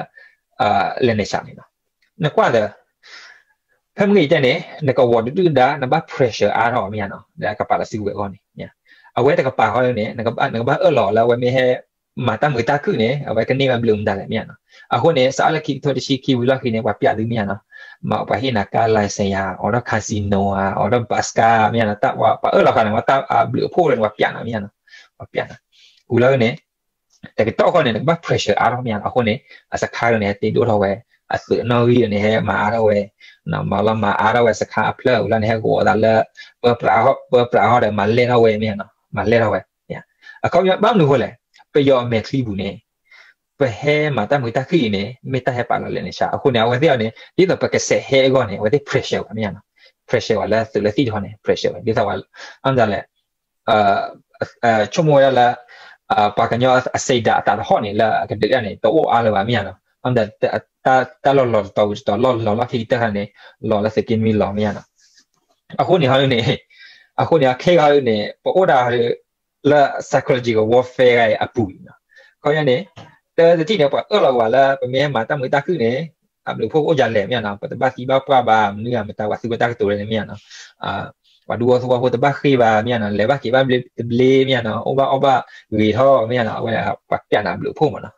လဲၤနဲၣ်ဆးန့ၣ်နီၤ, နကွၢ်သၢ ဖဲမ့ၢ်ဂ့ၤတဲန့ၣ် နကဝီၤဒုၣ်ဒုၣ်ဒါ နဘၣ် pressure အါထီၣ်မ့ၢ်ဧါနီၤ, ဒီးကပာ်လီၤစုကဝဲၤအဂီၢ်န့ၣ်, အဝဲတကပၤဃီန့ၣ် နကဘၣ်အၢၣ်လီၤလၢအဝဲမ့ၢ်ဟဲ မၤတၢ်မုာ်တၢ်ခုၣ်န့ၣ် အဝဲကန့ၢ်ဘၣ်ဘျုးမတၤလဲၣ်မ့ၢ်ဧါနီၤ. အဃိန့ၣ် စးအါလၢခံကထိတဆံခံဝံၤလီၢ်ခံန့ၣ် ပှၤပျးသုမ့ၢ်ဧါနီၤ. မ့ၢ်ပှၤဟ့ၣ်နၤကါ license ယၤ အိးထီၣ် casino ဧါ အိးထီၣ် bus ကါ မ့ၢ်ဧါနီၤ. တၢ်ပှၤအၢၣ်လီၤဃာ်န့ၣ် ပှၤတၢ်အဘျုးအဖှိၣ်လၢန့ၣ် ပှၤပျးနၤမ့ၢ်ဧါနီၤ. ပှၤပျးနၤ ဝံၤလီၤန့ၣ် တကတီၢ်ဃီန့ၣ် နကဘၣ် pressure အါထီၣ်မ့ၢ်ဧါနီၤ. အဃိန့ၣ် အစခါန့ၣ် ဟဲတ့ဒိၣ်ထီၣ်ဝဲ အသုးနီၣ်ဂံၢ်န့ၣ် ဟဲမၤအါထီၣ်ဝဲ မၤလီၤမၤအါထီၣ်ဝဲစခါအဖျၢၣ် ဝံၤလီၤန့ၣ် ဟဲဂီၤအသးလၢ ပၢပြးဟီၣ်ဒီး မၤလဲၢ်ထီၣ်ဝဲမ့ၢ်ဧါနီၤ. မၤလဲၢ်ထီၣ်ဝဲ အခီပညီဘၣ်မနုၤဃိလဲၣ်, ပယီၤအမဲာ်ချံပူၤန့ၣ် ပဟဲမၤတၢ်မုာ်တၢ်ခုၣ်အံၤန့ၣ် မ့ၢ်တၢ်ဟဲပာ်လီၤလဲၢ်န့ၣ်ဆါ. အဃိန့ၣ် အဝဲသ့ၣ်အီၤန့ၣ် ဒ်သိးပကစဲးဟဲအဂီၢ်န့ၣ် အဝဲသ့ၣ် pressure ဝဲမ့ၢ်ဧါနီၤ. pressure ဝဲလၢသုးလၢသံၣ်တခီန့ၣ် pressure ဝဲ ဒ်သိးဝဲ အမတၤလဲၣ် ဆိကမိၣ်ဝဲဒၣ်လၢ ပှၤကညီအစံးဒၣ်အတၢ်တဟီၣ်န့ၣ် လၢအကဒုးဒၣ်န့ၣ် တအိၣ်အါလၢၤဘၣ်မ့ၢ်ဧါနီၤ. တၢ်လီၢ်လီၤတတီၤဝံၤတတီၤ လီၢ်လီၤလီၢ်ခံကတၢၢ်ခါန့ၣ် လီၤလၢသုးက့နွံလီၤမ့ၢ်ဧါနီၤ. အဃိန့ၣ်ဟီန့ၣ် အဃိန့ၣ် ခဲဂီၤန့ၣ် ပအိၣ်ဒၣ်လၢ psychological warfare အပူၤအံၤနီၤ. ခီပညီန့ၣ် တၢ်တထံၣ်န့ၣ် ပှၤအၢၣ်လီၤဝဲလၢ ပမ့ၢ်မၤတၢ်မုာ်တၢ်ခုၣ်န့ၣ် အဘျုးအဖှိၣ်ကအိၣ်ဒ်လဲၣ်မ့ၢ်ဧါနီၤ. ပတဘၣ်သံဘၣ်ပှၢ်ဘၣ် မနုၤမတၤ ပှၤသူဝဲတၢ်ကတိၤလၢန့ၣ်မ့ၢ်ဧါနီၤ. ပှၤဒူဖိသဝီဖိတဘၣ်ဃ့ဘၣ်မ့ၢ်ဧါနီၤ. လဲၤဘၣ်က့ၤဘၣ်တဘျ့မ့ၢ်ဧါနီၤ. အိၣ်ဘၣ်အီၣ်ဘၣ်ဂ့ၤထီၣ်မ့ၢ်ဧါနီၤ. အဝဲပှၤပျးနၤဘျုးဖှိၣ်မ့ၢ်နီၤ.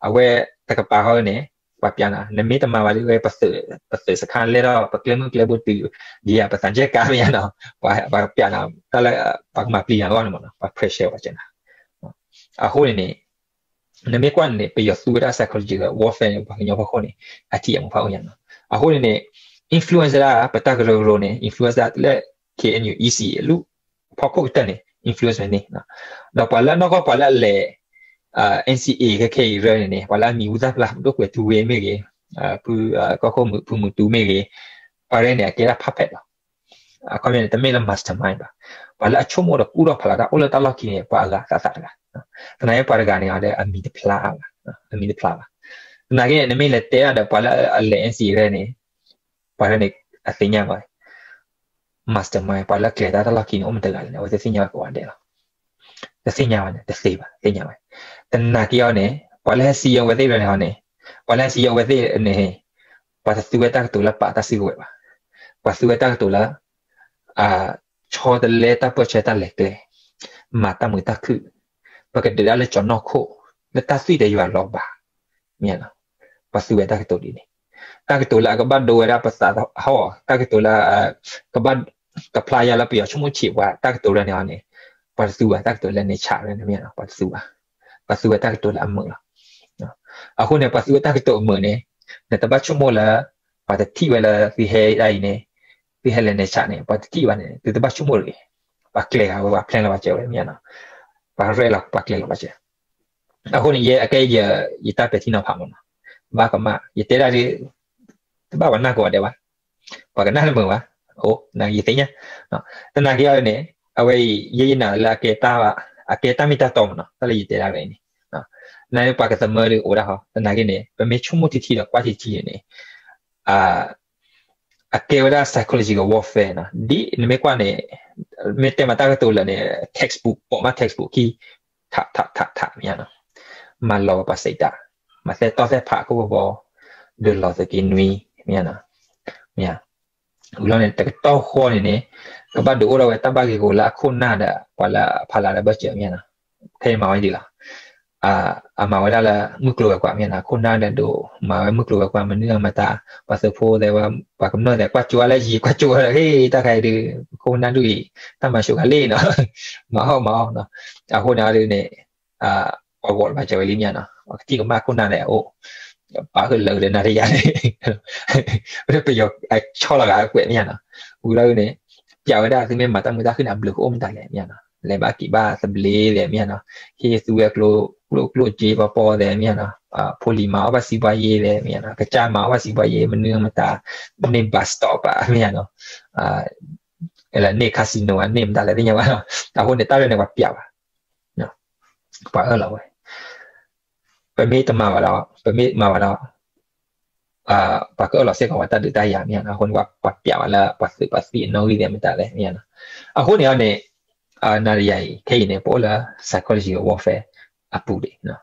အဝဲတကပၤဃီန့ၣ် ပှၤပျးနၤ နမ့ၢ်တမၤဘၣ်ဒ်ဝဲ ပသုးစခါလဲၢ်ထီၣ် ပကျဲမုၢ်ကျဲဘိတုၤ ဒ်ယၤပသးကဲကါမ့ၢ်ဧါနီၤ. ပှၤပျးနၤ တၢ်လၢပှၤကမၤပျံၤနၤအဂီၢ်န့ၣ်မ့ၢ်နီၤ. ပှၤ pressure ဝဲကဲနၤ အဃိန့ၣ်န့ၣ် နမ့ၢ်ကွၢ်န့ၣ် ပယီၤသူဝဲဒၣ် psychological warfare န့ၣ် ပှၤကညီဖီခိၣ်န့ၣ် အထံၣ်အမူဖးအိၣ်ညါနီၤ. အဃိန့ၣ်န့ၣ် influence ဒၣ် ပတၢ်ကရၢကရိန့ၣ် influence ဒၣ်လၢ K N U E C အလူ ဖီခိၣ်ကတၢၢ်န့ၣ် influence ဝဲန့ၣ် ဒီးပှၤလၢအနီၢ်ကီၢ် ပှၤလၢအလဲၤ N C A ခဲခဲအံၤရၢန့ၣ်န့ၣ် ပှၤလၢအမံၤဟူသၣ်ဖျါ ဒိၣ်ကွဲၤထူဝ့မ့ၢ်ဂ့ၤ ဖုကီၢ်ခိၣ်မုၣ်ဖုမုၢ်တူမ့ၢ်ဂ့ၤ ပှၤရဲန့ၣ် အကဲဒၣ် puppet လီၤ. အခီပညီန့ၣ် တမ့ၢ်လၢ mastermind ဘၣ်. ပှၤလၢအဆိကမိၣ်ဒီးကူၣ်ထီၣ်ဖးလီၤတၢ်အိၣ်လၢတၢ်လီၢ်ခံန့ၣ် ပှၤအဂၤသးသးတဂၤ သနာ်က့ပှၤတဂၤန့ၣ်ဒီး အမံၤတဖျါဘၣ်, အမံၤတဖျါဘၣ်. သနာ်က့န့ၣ် နမ့ၢ်လဲၤတဲဒၣ်ဒီးပှၤလၢအလဲၤ N C A ရဲန့ၣ် ပှၤရဲန့ၣ် အသ့ၣ်ညါဘၣ် mastermind ပှၤလၢကျဲၤတၢ်တၢ်လီၢ်ခံန့ၣ် အိၣ်မတဂၤလဲၣ်န့ၣ် အဝဲသ့ၣ်သ့ၣ်ညါဘၣ်ကိးဂၤဒဲးလီၤ. တသ့ၣ်ညါဘၣ်န့ၣ် တသ့ဘၣ် သ့ၣ်ညါဘၣ်. သနာ်က့အီၤန့ၣ် ပှၤလၢဟဲစံယိၤဝဲသ့ၣ်န့ၣ်ဟီန့ၣ် ပှၤလၢဟဲစံယိၤဝဲသ့ၣ်န့ၣ် ပှၤတသူဝဲတၢ်ကတိၤလၢပာ်တၢ်စုကဝဲၤဘၣ်. ပှၤသူဝဲတၢ်ကတိၤလၢ ဆီတလဲတၢ်ပၢၢ်ဆၢတၢ်လဲၤကျဲ, မၤတၢ်မုာ်တၢ်ခုၣ်, ပကဒုးဒၣ်လၢကၠီၤနီၢ်ခိၣ် လၢတၢ်သွံၣ်တယွၤလီၤဘၣ် မ့ၢ်နီၤ. ပှၤသူဝဲတၢ်ကတိၤဒ်န့ၣ်, တၢ်ကတိၤလၢအကဘၣ်ဒိဝဲဒၣ်ပသးဟီၣ်, တၢ်ကတိၤလၢ ကဘၣ် ကဖျါယါလၢပယီၤဆိကမိၣ်ဆံးပှၤ တၢ်ကတိၤလၢန့ၣ်အီၤန့ၣ်, ပှၤတသူဘၣ် တၢ်ကတိၤလၢန့ၣ်ဆးလၢန့ၣ်မ့ၢ်နီၤ, ပှၤတသူဘၣ်. ပှၤသူဝဲတၢ်ကတိၤလၢအမုာ်လီၤ. အဃိန့ၣ် ပှၤသူဝဲတၢ်ကတိၤအမုာ်န့ၣ် နတဘၣ်ဆိကမိၣ်လၢ ပှၤတထံၣ်ဝဲလၢသုဟဲဒၣ်အံၤန့ၣ်, သုဟဲလၢန့ၣ်ဆးန့ၣ် ပှၤတထံၣ်ဘၣ်န့ၣ် သုတဘၣ်ဆိကမိၣ်တဂ့ၤ. ပှၤကျဲၤဃာ်ဝဲ ပှၤ plan လီၤပှၤစၢၤဝဲမ့ၢ်နီၤ, ပှၤရဲၣ်လီၤပှၤကျဲၤလီၤပှၤစၢၤ. အဃိန့ၣ် ယဲအကဲ ယတၢ်ပဲာ်ထံနီၤဖးမ့ၢ်နီၤ, ဘၣ်ကမၣ် ယတဲဒၣ်ဒ် တဘၣ်ပှၤနၢ်ကိးဂၤဒဲးဘၣ်, ပှၤကနၣ်တမုာ်ဘၣ်, အိၣ် နယသ့ၣ်ညါ, သနာ်က့အီၤန့ၣ် အဝဲအံၤ ယဲယနာ်လၢအကဲတၢ် အကဲတၢ်မ့ၢ်တၢ်တီမ့ၢ်နီၤ, တၢ်လၢယတဲဒၣ်ဝဲအံၤန့ၣ်, နာ်ပှၤကသမၢဒုးအိၣ်ဒၣ်ဟီ, သနာ်က့န့ၣ် ပမ့ၢ်ဆိကမိၣ်ထံထံဒီးကွၢ်ထံထံန့ၣ် အကဲဝဲဒၣ် psychological warfare နီၤ, ဒ်နမ့ၢ်ကွၢ်န့ၣ် မ့ၢ်တဲမၤတၢ်ကတိၤလၢာ်န့ၣ် textbook ပိာ်မး textbook ခံ ထးထးထးထးမ့ၢ်နီၤ, မၤလီၤဝဲပှၤစံးတၢ်, မၤသဲတီၢ်သဲဖးခိၣ်ဘီဘီ, ဒုးလီၤသုးက့နွံ မ့ၢ်နီၤ, မ့ၢ် ဝံၤလီၤန့ၣ် တကတီၢ်ဃီန့ၣ်န့ၣ် ကဘၣ်ဒုးအိၣ်ထီၣ်ဝဲတၢ်ဘၣ်ဂ့ၤဂီၤလၢအခိၣ်နၢ်ဒီး ပှၤလၢအဖီလာ်ဒီးဘၢၣ်စၢၤမ့ၢ်နီၤ, ခဲအံၤမၤဝဲဒ်လဲၣ်, အမၤဝဲဒၣ်လၢမုၢ်ကျိၤဝဲၤကွာ်မ့ၢ်နီၤ, အခိၣ်နၢ်ဒီးဒိးမၤဝဲမုၢ်ကျိၤဝဲၤကွာ် မနုၤမတၤ, ပှၤသုးဖိသ့ၣ်ဝဲ ပှၤကမျၢၢ်သ့ၣ် ကွၢ်ကၠိဝဲလၢယံၤ ကွၢ်ကၠိဝဲလၢဟ့ၣ် တၢ်ခါအံၤဒုး ခိၣ်နၢ်ဒုးအံၤ တၢ်မၤဆိကါလံနီၤ, မၤအီၣ်မၤအီၣ်နီၤ, အဃိန့ၣ်ဒုးန့ၣ် ပှၤဂီၢ်လၢပှၤစၢၤဝဲလံမ့ၢ်နီၤ, ပကထံၣ်ကမၣ်ခိၣ်နၢ်န့ၣ်အိၣ် ပာ်ဃုာ်လၢာ်ဒီးနၤတယၤန့ၣ် ပယီၤအဆီလီၤဂာ်ကွဲးမ့ၢ်နီၤ, ဝံၤလီၤန့ၣ် ပျးဝဲဒၣ်သုမ့ၢ်မၤတၢ်မုာ်တၢ်ခုၣ်န့ၣ် အဘျုးကအိၣ်မတၤလဲၣ်မ့ၢ်နီၤ, လဲၤဘၣ်က့ၤဘၣ်သဘျ့လဲၣ်မ့ၢ်နီၤ, ဟ့ၣ်သူဝဲကျိ ကျိၣ်ကျိၣ်စ့ပီပီလဲၣ်မ့ၢ်နီၤ, ဖိလံၤမၤအီၣ်ဘၣ်စံးဘှါယ့လဲၣ်မ့ၢ်နီၤ, ကစၢ်မၤအီၣ်ဘၣ်စံးဘှါယ့ မနုၤမတၤ, န့ၢ် bus stop ဘၣ်မ့ၢ်နီၤ, လၢန့ၢ် casino န့ၢ်မတၤလဲၣ်သ့ၣ်ညါဘၣ်နီၤ, အဃိန့ၣ်တၢ်ရဲၣ်န့ၣ်ပှၤပျးဘၣ် ပှၤအၢၣ်လီၤဝဲ, ပမ့ၢ်တမၤဘၣ်ဒီး ပမ့ၢ်မၤဘၣ်ဒီး ပှၤကအၢၣ်လီၤစ့ၢ်ကီးပှၤတၢ်ဒုးတၢ်ယၤမ့ၢ်နီၤ, အဃိန့ၣ် ပှၤပျးဘၣ်လၢပှၤသုးပှၤသံၣ်အနီၣ်ဂံၢ်သ့ၣ်မတၤလဲၣ်မ့ၢ်နီၤ, အဃိန့ၣ်န့ၣ် နၤဒီးယၤအံၤ ခဲအံၤန့ၣ် ပအိၣ်လၢ psychological warfare အပူၤဒံး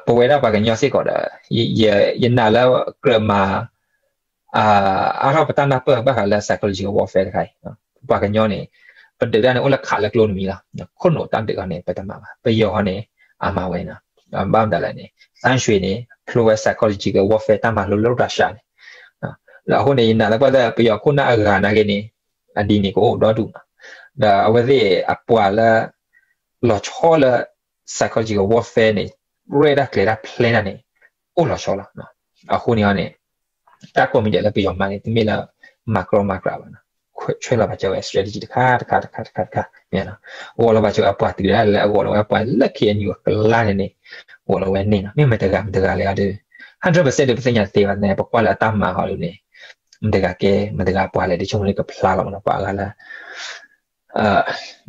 ပဝဲဒၣ်ပှၤကညီစ့ၢ်ကီးဒီး ယနာ်လၢကြၢးမၤ အါထီၣ်ပတၢ်နၢ်ပၢၢ်ဘၣ်ဃးလၢ psychological warfare တခါအံၤ, ပှၤကညီန့ၣ် ပဒုးတၢ်န့ၣ် အိၣ်လၢခးလၢကျိတမံၤလီၤ. ခိၣ်နူာ်တၢ်ဒုးအီၤန့ၣ် ပတမၤဘၣ်. ပယီၤဟီန့ၣ် အမၤဝဲနီၤ. ဘၣ်မတၤလဲၣ်န့ၣ် သန်းရွှေန့ၣ် ဖျိဝဲ psychological warfare တၢ်မၤလိလၢတၢ်ဆါန့ၣ် ဒီးအဃိန့ၣ် ယနာ်လၢပှၤသ့ၣ် ပယီၤခိၣ်နၢ်အဂၤနာ်က့န့ၣ် အဒ်န့ၣ်ကအိၣ်ဒီဒူၣ်နီၤ. ဒီးအဝဲသ့ၣ်အပှၤလၢ လီၤဆီလၢ psychological warfare န့ၣ် ရဲၣ်တၢ်ကျဲၤတၢ်ဖျဲနၢ်န့ၣ် အိၣ်လီၤဆီလီၤ. အဃိန့ၣ်အီၤန့ၣ် တၢ်ကိးမံၤဒဲးလၢပယီၤမၤန့ၣ် တမ့ၢ်လၢ မၤကြီမၤကြီဘၣ်နီၤ. ဆွဲလီၤဘၣ်စၢၤဝဲ strategy တခါတခါတခါတခါတခါ မ့ၢ်နီၤ. ဂီၤလီၤဘၣ်စၢၤအပှၤတုၤဒၣ်လဲာ် အဂီၤလီၤဝဲအပှၤလၢ KNU အကျါန့ၣ်န့ၣ် ဂီၤလီၤဝဲန့ၣ်နီၤ. မ့ၢ်မတၤတဂၤမတၤတဂၤလဲၣ်အီၤဒီး hundred percent ဒီးပသ့ၣ်ညါတသ့ဘၣ်န့ၣ် ပကွၢ်လၢအတၢ်မၤဟီဒ်န့ၣ် မတၤတဂၤကဲ မတၤတဂၤပှၤလဲၣ် ဒ်ဆိကမိၣ်လၢကဖျါလီၤမ့ၢ်နီၤ ပှၤအဂၤလၢ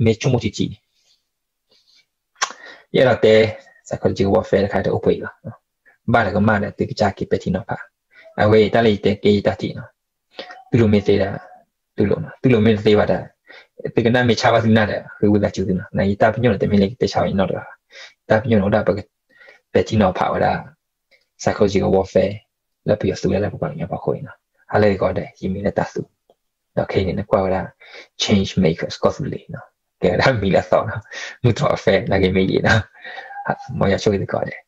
မ့ၢ်ဆိကမိၣ်ထံထံန့ၣ် ယအဲၣ်ဒိးတဲ psychological warfare တခါတအိၣ်ပှဲၤအံၤလီၤ. ဘၣ်ဒီးကမၣ်ဒီးသုကစၢ်က့ၤပဲာ်ထံနီၤဖး. အဝဲအံၤတၢ်လၢယတဲကဲယတၢ်ထံၣ်နီၤ. သုလိၤမ့ၢ်သ့ဒီး သုလိၤနီၤ. သုလိၤမ့ၢ်တသ့ဘၣ်ဒီး သုကနၣ်မ့ၢ်ဆါဘၣ်သုနၢ်ဒီး ဃ့ဝံသးစူၤသုနီၤ. နယတၢ်ပညိၣ်န့ၣ် တမ့ၢ်လၢယတဲဆါဝဲနီတဂၤဘၣ်. တၢ်ပညိၣ်န့ၣ်အိၣ်ဒၣ်ပကပဲာ်ထံနီၤဖးဝဲဒၣ် psychological warfare လၢပယီၤသူလၢလၢပပှၤကညီဖီခိၣ်အံၤနီၤ. ဟါလၢအဂီၤဒီး ယမံၤလၢတၢ်သူ ဒီးခဲအံၤန့ၣ် နကွၢ်ဝဲဒၣ် change makers ကီၢ်သူလ့ၤနီၤ. ကဲဝဲဒၣ်မံၤလၢအသီနီၤ. မုၢ်တြီၤအ fan နာ်က့မ့ၢ်ယဲနီၤ. မ်ယွၤဆိၣ်ဂ့ၤသုကိးဂၤဒဲး